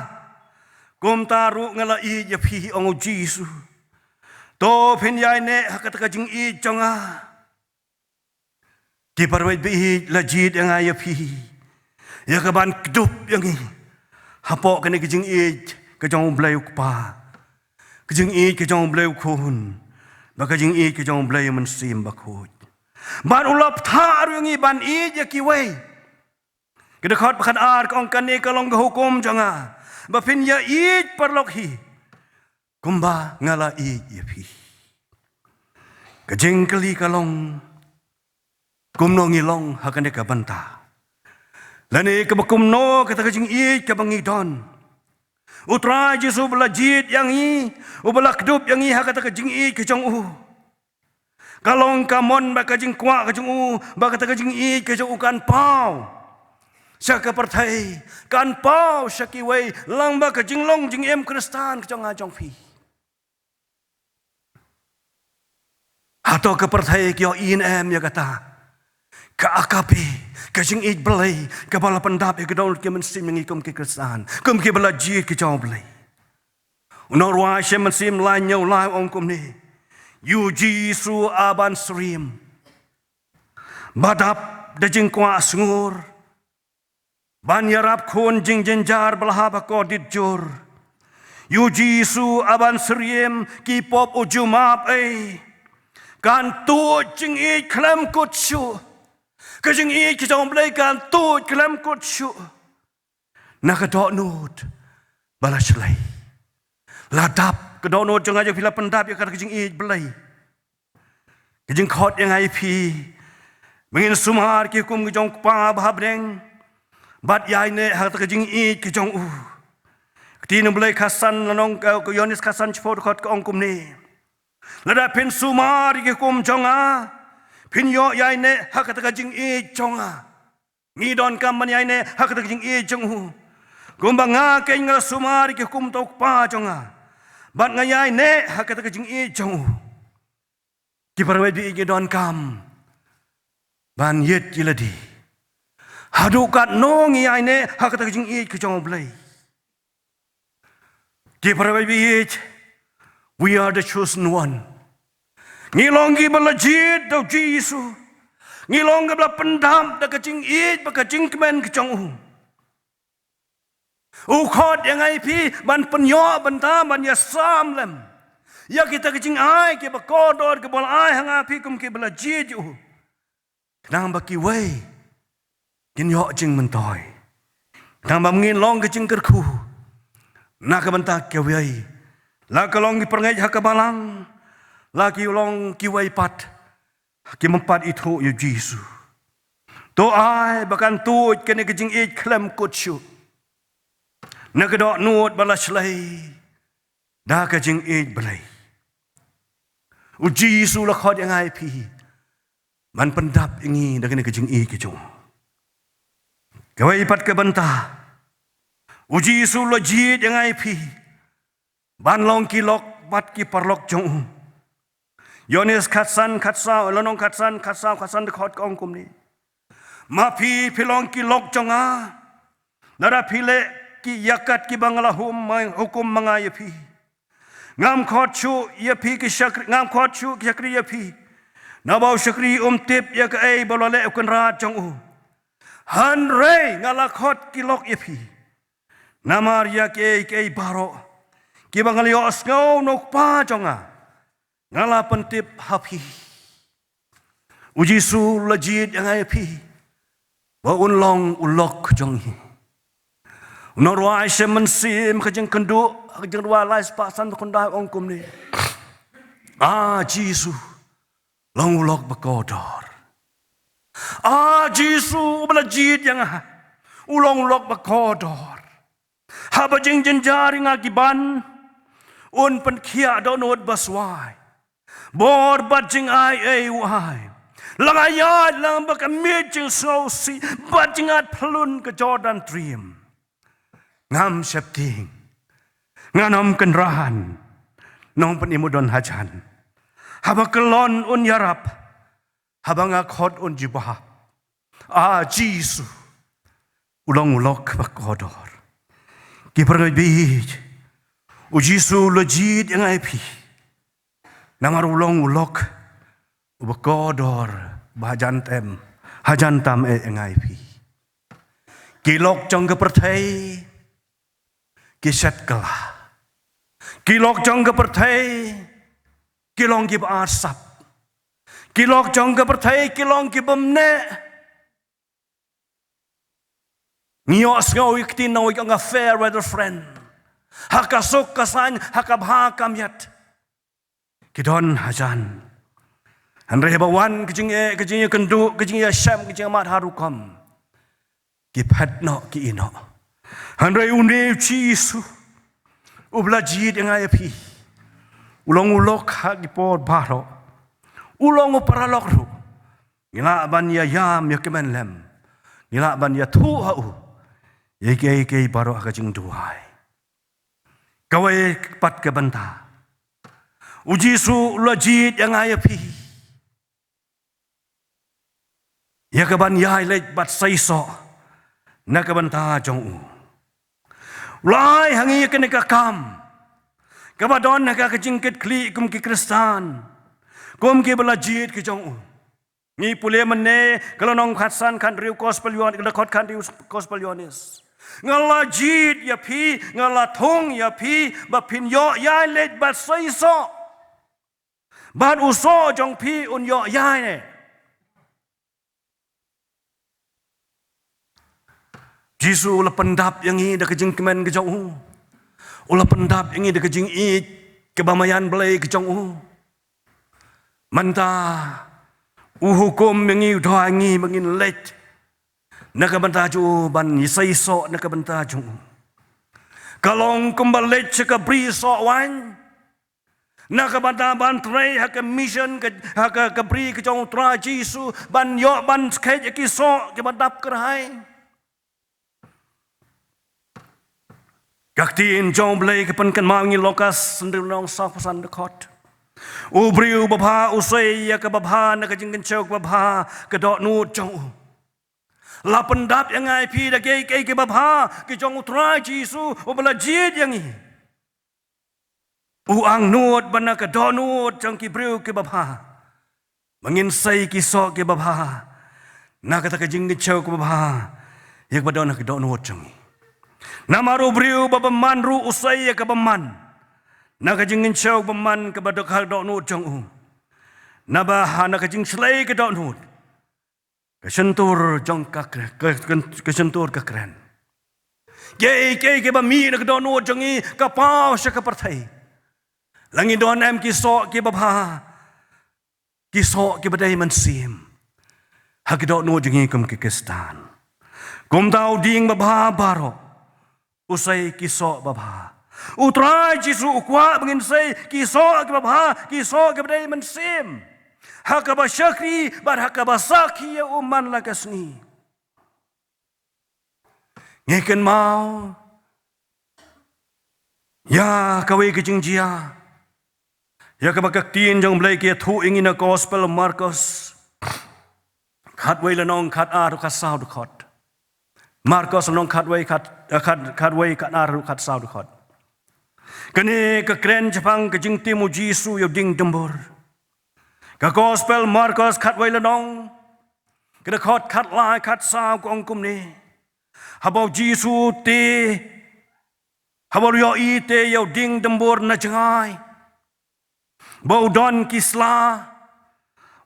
kumta ruh nga la ïeit ïa phi, ong U Jisu. To phin ïaineh ha kata ka jingïeit jong nga. Ki parabangeit ba ïeit, la jied ïa nga ïa phi ïa ka ban kdup ïa ngi hapoh kane ka jingïeit ka jong U Blei U Kpa, ka jingïeit ka jong U Blei U Khun, bad ka jingïeit ka jong U Blei U Mynsiem Bakhuid. Bad u la phah ruh ïa ngi ban ïeit ïa kiwei. Ka dkhot ba khatar ka ong, kane ka long ka hukum jong nga, ba phin ïa ïeit paralok hi kumba nga la ïeit ïa phi. Ka jingkylli ka long, kumno ngi long ha kane ka bynta? Lane kaba kumno kata ka jingïeit kaba ngi don? U Trai Jisu ba la jied ïa ngi, uba la kdup ïa ngi ha kata ka jingïeit ka jong u, ka long ka mon bad ka jingkwah ka jong u ba kata ka jingïeit ka jong u kan paw sha ka pyrthei, kan paw sha kiwei, lang bad ka jinglong jingim Khristan ka jong nga jong phi. Hato ka pyrthei ki ïohi ne em ïa kata ka agape, ka jingïeit Blei kaba la pyndap ïa ka dohnud ka mynsiem ïa ngi kum ki Khristan, kum kiba la jied ki jong u Blei? U nongrwai shimet mynsiem lai hynñiew lai u ong kumne: Ïa u Jisu a ban syriem, ba dap da jingkwah sngur, ban ïarap khun jingjynjar ba la hap ha kordit jur. Ïa u Jisu a ban syriem, ki pop u ju map ei. Kan tuid jingïeit khlem kut shuh. Ka jingïeit ka jong u Blei kan tuid khlem kut shuh na ka dohnud ba la shlei. La dap, ka dohnud jong nga jong phi la pyndap ïa kata ka jingïeit Blei. Ka jingkhot ïa nga ïa phi ba ngin sumar ki hukum ka jong u Kpa ba ha bneng bad ïaineh ha kata ka jingïeit ka jong u. Ka ktien u Blei khatsan, lynnong ka, ka Ïoannis khatsan, shiphew dkhot ka ong kumne: Lada phin sumar ïa ki hukum jong nga, phin ïoh ïaineh ha kata ka jingïeit jong nga. Ngi donkam ban ïaineh ha kata ka jingïeit jong u. Kumba nga keiñ nga la sumar ïa ki hukum jong u Kpa jong nga, bad nga ïaineh ha kata ka jingïeit jong u. Ki parabangeit, ngi donkam ban ïeit ïa lade. Haduh katno ngi ïaineh ha kata ka jingïeit ka jong u Blei? Ki parabangeit, we are the chosen one. Ngi long kiba la jied da u Jisu. Ngi long kiba la pyndap da ka jingïeit bad ka jingkmen ka jong u. U khot ïa nga ïa phi ban pynïoh bynta, ban ïasam lem ïa kita ki jingai kiba kordor kiba la ai ha nga ïa phi kum kiba la jied ïa u, khnang ba kiwei kin ïoh jingmyntoi, khnang ba ngin long ka jingkyrkhu na ka bynta kiwei, la ka long ki parangeit ha ka balang, la ki long kiwei pat kiba ym pat ithuh ïa u Jisu. To ai ba kan tuid kane ka jingïeit khlem kut shuh na ka dohnud ba la shlei da ka jingïeit Blei. U Jisu u la khot ïa nga ïa phi ban pyndap ïa ngi da kane ka jingïeit ka jong u. Kawei pat ka bynta, u Jisu u la jied ïa nga ïa phi ban long ki lok bad ki paralok jong u. Ïoannis khatsan, khatsaw, lynnong khatsan, khatsaw, khatsan dkhot ka ong kumne: Ma phi phi long ki lok jong nga lada phi leh ki ïa kat kiba nga la hum, hukum ma nga ïa phi. Ngam khot shuh ïa phi ki shakri, ngam khot shuh ki shakri ïa phi, naba u shakri um tip ïa kaei ba u la leh u kynrad jong u. Hynrei nga la khot ki lok ïa phi, namar ïa kiei kiei baroh kiba nga la ïohsngew na u Kpa jong nga, nga la pyntip ha phi. U Jisu u la jied ïa nga ïa phi ba un long u lok jong ngi. U nongrwai shimet mynsiem ka jingkynduh, ka jingrwai lai spah san phew khyndai ong kumne: A Jisu, long u lok ba kordor. A Jisu uba la jied ïa nga, u long u lok ba kordor. Haba jingjynjar ïa nga ki ban, un pynkhiah dohnud ba swai. Bor bad jingai ei u ai. La nga ïaid lang bad ka miej jingsngewsih bad jngat phyllun ka Jordan Triem. Ngam sheptieng, ngan ym kynran, nongpynim u don hajan. Haba kyllon un ïarap, haba nga khot un jubab. A Jisu, u long u lok ba kordor. Ki parabangeit, u Jisu u la jied ïa nga ïa phi namar u long u lok uba kordor, ba hajan tam, hajan tam eh ïa nga ïa phi. Ki lok jong ka pyrthei ki shet kylla. Ki lok jong ka pyrthei ki long kiba arsap. Ki lok jong ka pyrthei ki long ki bym neh. Ngi ïohsngew ïa ka ktien na wei ka ong a fair weather friend. Ha ka suk ka saiñ, ha ka bha ka miat, ki don hajan. Hynrei haba wan ka jingeh, ka jingïakynduh, ka jingïashem, ka jingïamad ha rukom, ki phet noh, ki ïeh noh. Hynrei une u Jisu, Uba la jied ïa nga ïa phi, u long u lok ha ki por baroh, u long u paralok ruh. Ngi lah ban ïa ïam ïa kmen lem, ngi lah ban ïathuh ha u ïa kiei kiei baroh ha ka jingduwai. Kawei pat ka bynta, U Jisu u la jied ïa nga ïa phi ïa ka ban ïai leit bad seisoh na ka bynta jong u. U la ai ha ngi ïa kane ka kam kaba don ha ka jingkitkhlieh kum ki Khristan, kum kiba la jied ki jong u. Ngi pule mynne ka lynnong khatsan khathynriew Gospel Ïoannis, ka dkhot khathynriew Gospel Ïoannis. Nga la jied ïa phi, nga la thung ïa phi ba phin ïoh ïai leit bad seisoh, bad u soh jong phi un ïoh ïai. Jisu u la pyndap ïa ngi da ka jingkmen ka jong u. U la pyndap ïa ngi da ka jingïeit kaba maïan Blei ka jong u. Mynta u hukum ïa ngi, u duwai ïa ngi ba ngin leit na ka bynta jong u, ban ïa seisoh na ka bynta jong u. Ka long kumba leit sha ka bri soh waiñ na ka bynta ban trei ha ka mission ka, ha ka, ka bri ka jong U Trai Jisu, ban ïoh ban skhem ïa ki soh kiba dap kyrhai. Ka ktien jong U Blei ka pynkynmaw ïa ngi, Lukas hynriew lynnong sawphew san, dkhot: U briew babha u sei ïa kaba bha na ka jingkynshew kaba bha ka dohnud jong u. La pyndap ïa nga ïa phi da kiei kiei kiba bha ki jong U Trai Jisu uba la jied ïa ngi. U angnud ba na ka dohnud jong ki briew kiba bha, ba ngin sei ki soh kiba bha na kata ka jingkynshew kaba bha ïa kaba don ha ka dohnud jong ngi. Namar u briew ba bymman ruh u sei ïa ka bymman na ka jingkynshew bymman kaba don ha ka dohnud jong u. Naba ha na ka jingshlei ka dohnud, ka shyntur jong ka kre-, ka, ka, ka shyntur ka kren. Kiei kiei kiba mih na ka dohnud jong ngi ka paw sha ka pyrthei. La ngi don em ki soh kiba bha, ki soh kiba dei mynsiem ha ki dohnud jong ngi kum ki Khristan? Kumta u dieng babha baroh u sei ki soh babha. U Trai Jisu u kwah ba ngin sei ki soh kiba bha, ki soh kiba dei mynsiem, ha kaba shakri bad ha kaba sakhi ïa u man la ka sngi. Ngi kynmaw ïa kawei ka jingjia ïa kaba ka ktien jong U Blei ka ïathuh ïa ngi na Gospel Markos khatwei lynnong khatar ruh khatsaw, dkhot. Markos lynnong khatwei khat, eh, khat, khatwei khatar ruh khatsaw, dkhot. Kane ka kren shaphang ka jingtim U Jisu ïa u dieng dumbur. Ka Gospel Markos khatwei lynnong, ka dkhot khatlai khatsaw ka ong kumne: Haba U Jisu te, haba u la ïohi te ïa u dieng dumbur na jngai ba u don ki sla,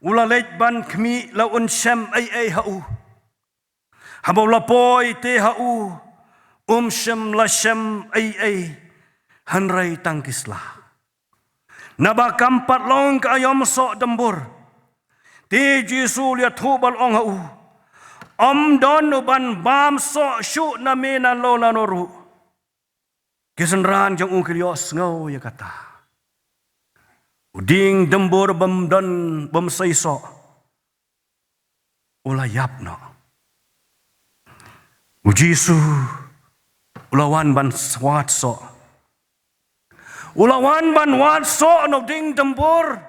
u la leit ban khmih, la un shem ei ei ha u. Haba u la poi te ha u, um shym la shem ei ei hynrei tang ki sla. Naba kam pat long ka aïom soh dumbur. Te U Jisu u la ïathuh bad u ong ha u: Ym don uban bam soh shuh na me nalor nalor ruh. Ki synran jong u ki la ïohsngew ïa kata. U dieng dumbur bym don, bym sei soh, u la ïap noh. U Jisu u la wan ban wad soh. U la wan ban wad soh na u dieng dumbur.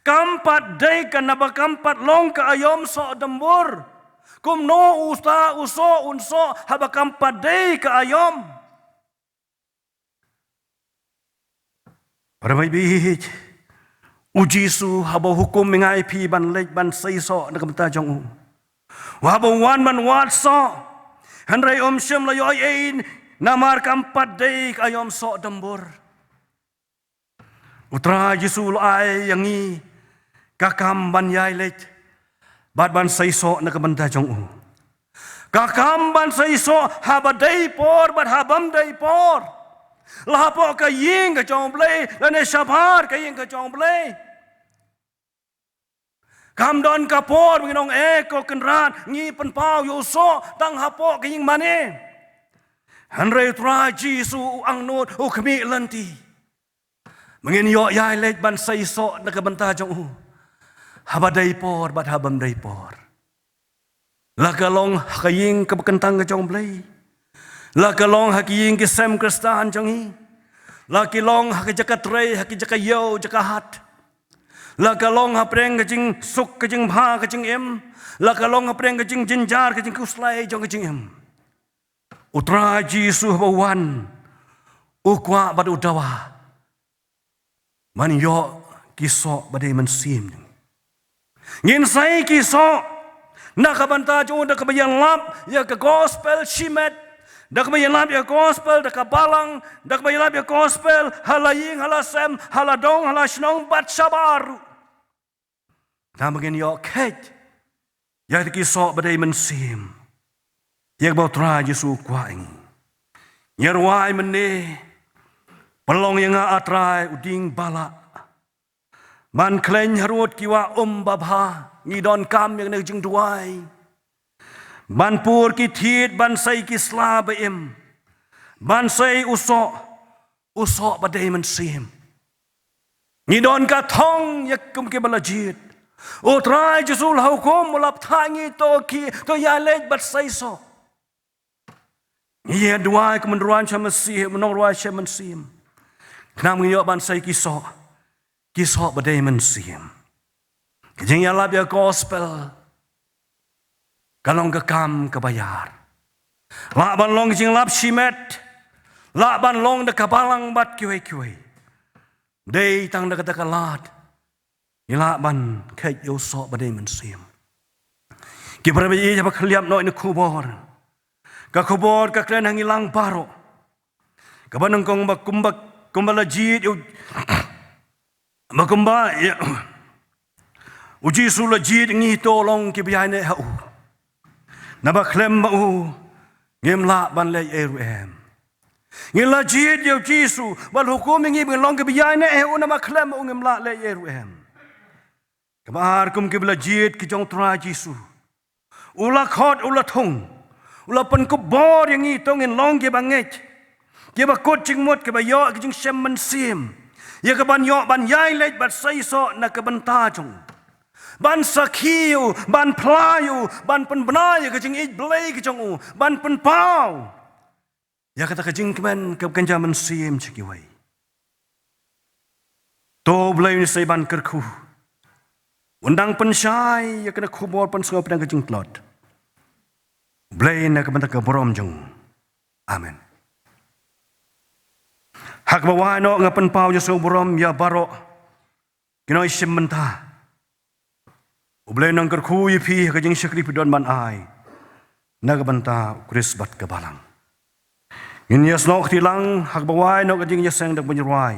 Kam pat dei ka, naba kam pat long ka aïom soh dumbur. Kumno uta u soh un soh haba kam pat dei ka aïom? Para bangeit, U Jisu haba u hukum ïa nga ïa phi ban leit ban sei soh na ka bynta jong u, haba u wan ban wad soh, hynrei um shym la ïoh ei ei, namar kam pat dei ka aïom soh dumbur. U Trai Jisu u la ai ïa ngi ka kam ban ïai leit bad ban sei soh na ka bynta jong u. Ka kam ban sei soh haba dei por bad ha bym dei por, la hapoh ka ïing ka jong U Blei lane shabar ka ïing ka jong U Blei. Kam don ka por ba ngin ong, eh, ko Kynrad, ngi pynpaw ïa u soh tang hapoh ka ïing mane. Hynrei u Trai Jisu u angnud, u khmih lynti. Ba ngin ïoh ïai leit ban sei soh na ka bynta jong u, haba dei por bad haba ym dei por. La ka long ha ka ïing kaba kyntang ka jong u Blei, la ka long ha ki ïing ki sem Khristan jong ngi, la ki long ha ki jaka trei, ha ki jaka ïew jaka hat, la ka long hapdeng ka jingsuk ka jingbha ka jingim, la ka long hapdeng ka jingjynjar ka jingkhuslai jong ka jingim, u Trai Jisu haba u wan, u kwah bad u dawa ban ïoh ki soh ba dei mynsiem. Ngin sei ki soh na ka bynta jong u da kaba ïalap ïa ka gospel shimet, da kaba ïalap ïa ka gospel da ka balang, da kaba ïalap ïa ka gospel ha la ïing ha la sem, ha la dong ha la shnong bad shabar ruh. Namar ngin ïoh kheit ïa ki soh ba dei mynsiem, ïa kaba u Trai Jisu u kwah ïa ngi. Ngi rwai mynne, pynlong ïa nga A Trai u dieng ba lah, ban khlaiñ harud ki wah um babha. Ngi donkam ïa kane ka jingduwai, ban pur ki thied, ban sei ki sla ba im, ban sei u soh, u soh ba dei mynsiem. Ngi don ka thong ïa kum kiba la jied. U Trai Jisu u la hukum, u la pynthait ïa ngi, to ki, to ïai leit bad sei soh. Ngi ïa duwai kum u nongrwai shem mynsiem, u nongrwai shem mynsiem, khnang ba ngin ïoh ban sei ki soh, ki soh ba dei mynsiem. Ka jingïalap ïa ka gospel ka long ka kam kaba ïar. Lah ban long ka jinglap shimet, lah ban long da ka balang bad kiwei kiwei. Dei tang da kata ka lad ngi lah ban kheit ïa u soh ba dei mynsiem. Ki para bangeit, haba khlieh noh ïa kane ka khubor, ka khubor ka kren ha ngi lang baroh. Kaba nyngkong ba kumba, kumba la jied ïa u, ba kumba ïa u Jisu la jied ïa ngi, to long kiba ïaineh ha u. Naba khlem ma u ngim lah ban leh ei ruh em. Ngi la jied ïa u Jisu, ba la hukum ïa ngi ba ngin long kiba ïaineh ha u, naba khlem ma u ngim lah leh ei ruh em. Kaba ar, kum kiba la jied ki jong u Trai Jisu, u la khot, u la thung, u la pynkup bor ïa ngi, to ngin long kiba ngeit, kiba kut jingmut, kiba ïoh ki jingshem mynsiem, ïa kaban ïoh ban ïai leit bad sei soh na ka bynta jong u, ban sakhi ïa u, ban phla ïa u, ban pynbna ïa ka jingïeit Blei ka jong u, ban pynpaw ïa kata ka jingkmen kaba kynja mynsiem sha kiwei. To U Blei un ïasei ban kyrkhu, un dang pynshai ïa kane ka khubor pynsngew pdeng ka jingtlot. Blei na ka bynta ka burom jong u. Amen. Ha kaba wai noh nga pynpaw jingsngew burom ïa baroh ki nongshim bynta. U Blei un nang kyrkhu ïa phi ha ka jingshakri phi don ban ai na ka bynta u Khrist bad ka balang. Ngin ïasnoh kti lang ha kaba wai noh ka jingïaseng da kaba ngi rwai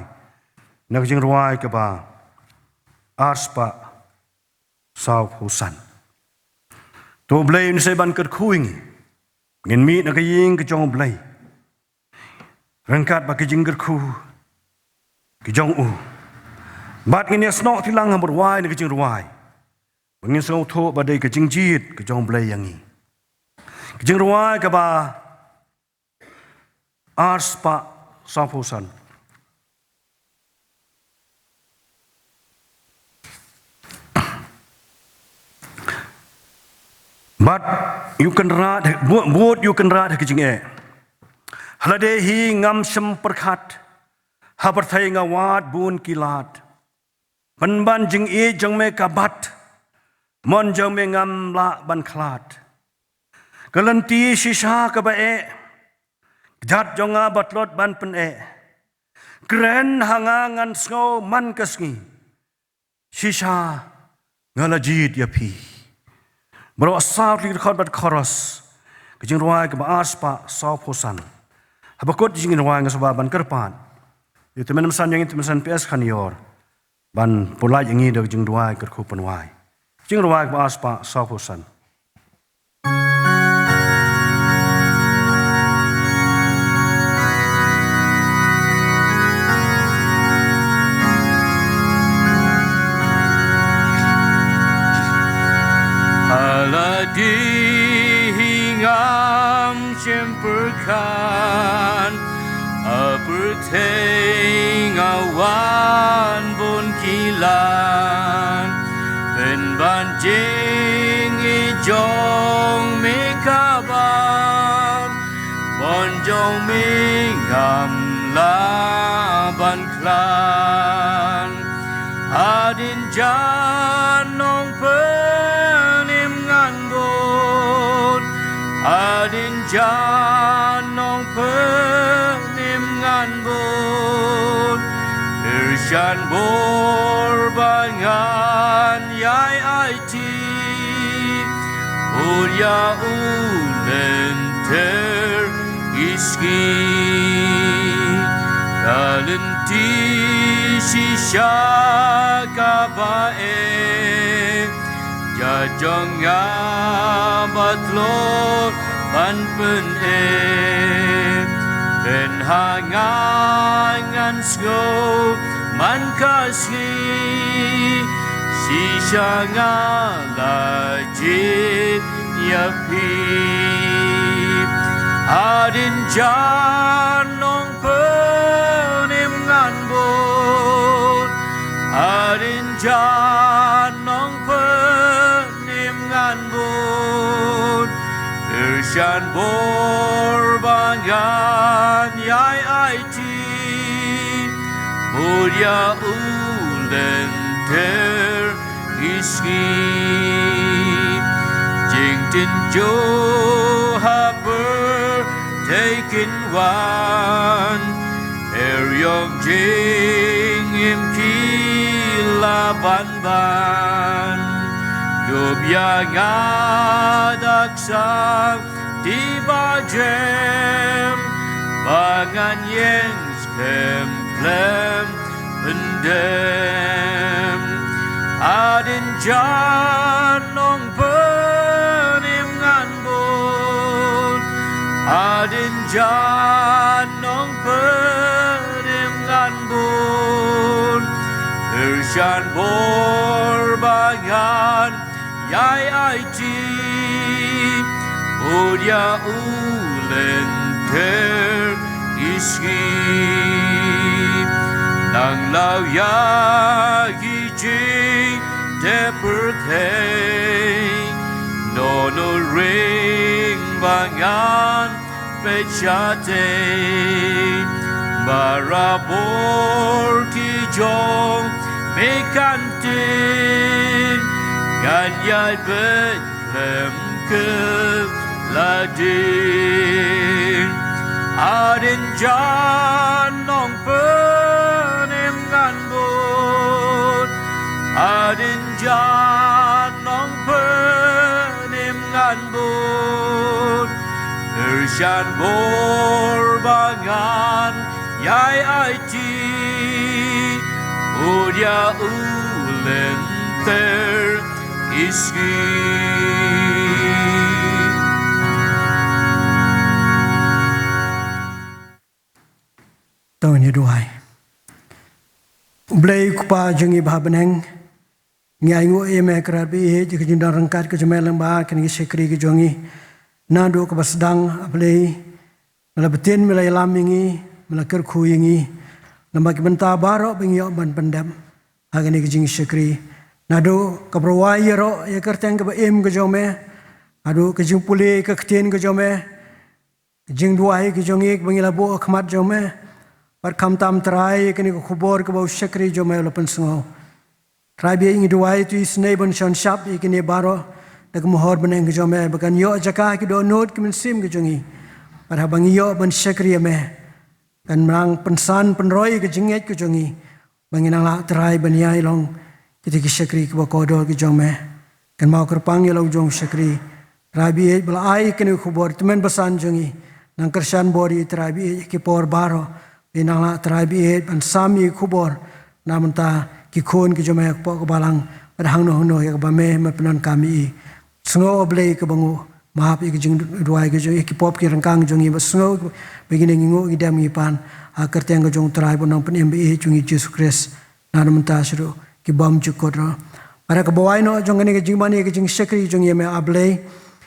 na ka jingrwai kaba ar spah saw phew san. To U Blei un ïasei ban kyrkhu ïa ngi. Ngin mih na ka ïing ka jong U Blei ryngkat bad ka jingkyrkhu ka jong u. Bad ngin ïasnoh kti lang ha kaba rwai na ka jingrwai ba ngin sngewthuh ba dei ka jingjied ka jong U Blei ïa ngi. Ka jingrwai kaba ar spah saw phew san. Bad ïa u Kynrad, bud, bud ïa u Kynrad ha ka jingeh. Ha lade hi ngam shym pyrkhat, ha pyrthei nga wad bun ki lad. Pynban jingïeit jong me ka bat, mon jong me ngam lah ban khlad. Ka lynti shisha kaba eh, kjat jong nga ba tlot ban pyneh. Kren ha nga ngan sngew man ka sngi, shisha nga la jied ïa phi. Baroh saw tylli ki dkhot bad chorus, ka jingrwai kaba ar spah saw phew san. Haba kut ka jingrwai nga sngewbha ban kyrpad ïa u tymmen basan jong ngi, tymmen basan P S Khanior, ban pynlait ïa ngi da ka jingrwai kyrkhu pynwai. Jingrwai kaba ar spah saw phew san. Ha lade hi ngam Shim pyrkhat, ha pyrthei nga wan bun ki lad, pynban jingïeit jong me kaba mon jong me ngam lah ban khlad. Hadien jan Nongpynim ngan bud, hadien jan Nongpynim ngan bud. Kyrshan bor ba ngan ïai aiti, bud ïa u lynter ki sngi. Ka lynti shisha kaba eh, jait jong nga ba tlot ban pyneh. Pynhap nga ngan sngew man ka sngi, shisha nga la jied ïa phi. Hadien jan Nongpynim ngan bud, hadien jan Nongpynim ngan bud. Kyrshan bor ba ngan ïai aiti, bud ïa u lynter ki sngi. Jingtynjuh ha pyrthei kin wan, her ïong jingim ki la ban ban. Dup ïa nga da ka sakti ba jem, ba ngan ïeng skhem khlem pyndem. Hadien jan Nongpynim ngan bud, hadien jan Nongpynim ngan bud. Kyrshan bor ba ngan ïai aiti, bud ïa u lynter ki sngi. Nang law ïa ki jingteh pyrthei, don u ring ba ngan peit shatei. Barabor ki jong me kan tip, ngan ïai peit khlem kylladei. Hadien jan Nongpynim ngan bud, hadien jan Nongpynim ngan bud. Kyrshan bor ba ngan ïai aiti, bud ïa u lynter ki sngi. To ngin ïa duwai. U Blei u Kpa jong ngi ba ha bneng, ngi ainguh ïa me Kynrad ba ïeit ïa ka jingdon ryngkat ka jong me lyngba kine ki shakri ki jong ngi. Naduh kaba sdang, A Blei, me la btin, me la ïalam ïa ngi, me la kyrkhu ïa ngi. Namar ki bynta baroh ba ngi ïoh ban pyndep ha kane ka jingshakri. Naduh kaba rwai ïaroh ïa ka kyrteng kaba im ka jong me, haduh ka jingpule ïa ka ktien ka jong me, ka jingduwai ka jong ngi kaba ngi la buh ha khmat jong me. Bad khamtam Trai, ïa kane ka khubor kaba u shakri jong me u la pynsngew. Trai ba ïeit, ngi duwai to isynei ban shon shap ïa kine baroh da ka mohor bneng ka jong me, ba kan ïoh jaka ha ki dohnud ki mynsiem ka jong ngi. Bad haba ngi ïoh ban shakri ïa me, kan nang pynsan pynroi ïa ka jingngeit ka jong ngi, ba ngin nang lah, Trai, ban ïai long kita ki shakri kiba kordor ki jong me. Kynmaw kyrpang ïa la u jong u shakri, Trai ba ïeit, ba la ai kane ka khubor tymmen basan jong ngi. Nang kyrshan bor ïa i, Trai ba ïeit, ha ki por baroh, ba i nang lah, Trai ba ïeit, ban sam ïa ka khubor na bynta ki khun ki jong me hapoh ka balang, bad hangno hangno ïa kaba me, me pyndonkam ïa i. Sngew, A Blei kaba nguh, map ïa ka jingduwai ka jong ngi, ïa ki pop ki ryngkang jong ngi, bad sngew ba kine ngi nguh, ngi dem, ngi pan ha ka kyrteng ka jong u Trai bad u Nongpynim ba ïeit jong ngi Jisu Khrist, na ka bynta shaduh ki bymjukut ruh. Bad ha kaba wai noh jong kane ka jingmane, ka jingshakri jong ngi, ïa me, A Blei,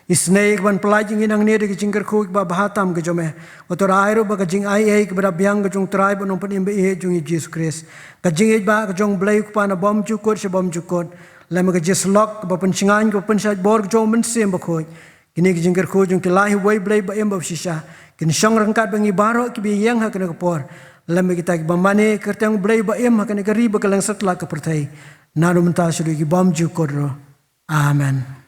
Isynei ka ban pyllait ïa ngi nangne da ka jingkyrkhu kaba bha tam ka jong me. Wat ai ruh ba ka jingaiei kaba da biang ka jong U Trai bad U Nongpynim ba ïeit jong ngi Jisu Khrist, ka jingïeit ba ka jong U Blei U Kpa na bymjukut sha bymjukut, lem ka jingïasyllok kaba pynshngaiñ kaba pynshait bor ka jong U Mynsiem Bakhuid, kine ki jingkyrkhu jong ki lai ha uwei U Blei ba im ba shisha, kin shong ryngkat bad ngi baroh kiba ïeng ha kane ka por, lem bad kita kiba mane ha ka kyrteng U Blei ba im ha kane ka ri bad ka lyngsyrtlak ka pyrthei, naduh mynta shaduh ki bymjukut ruh. Amen.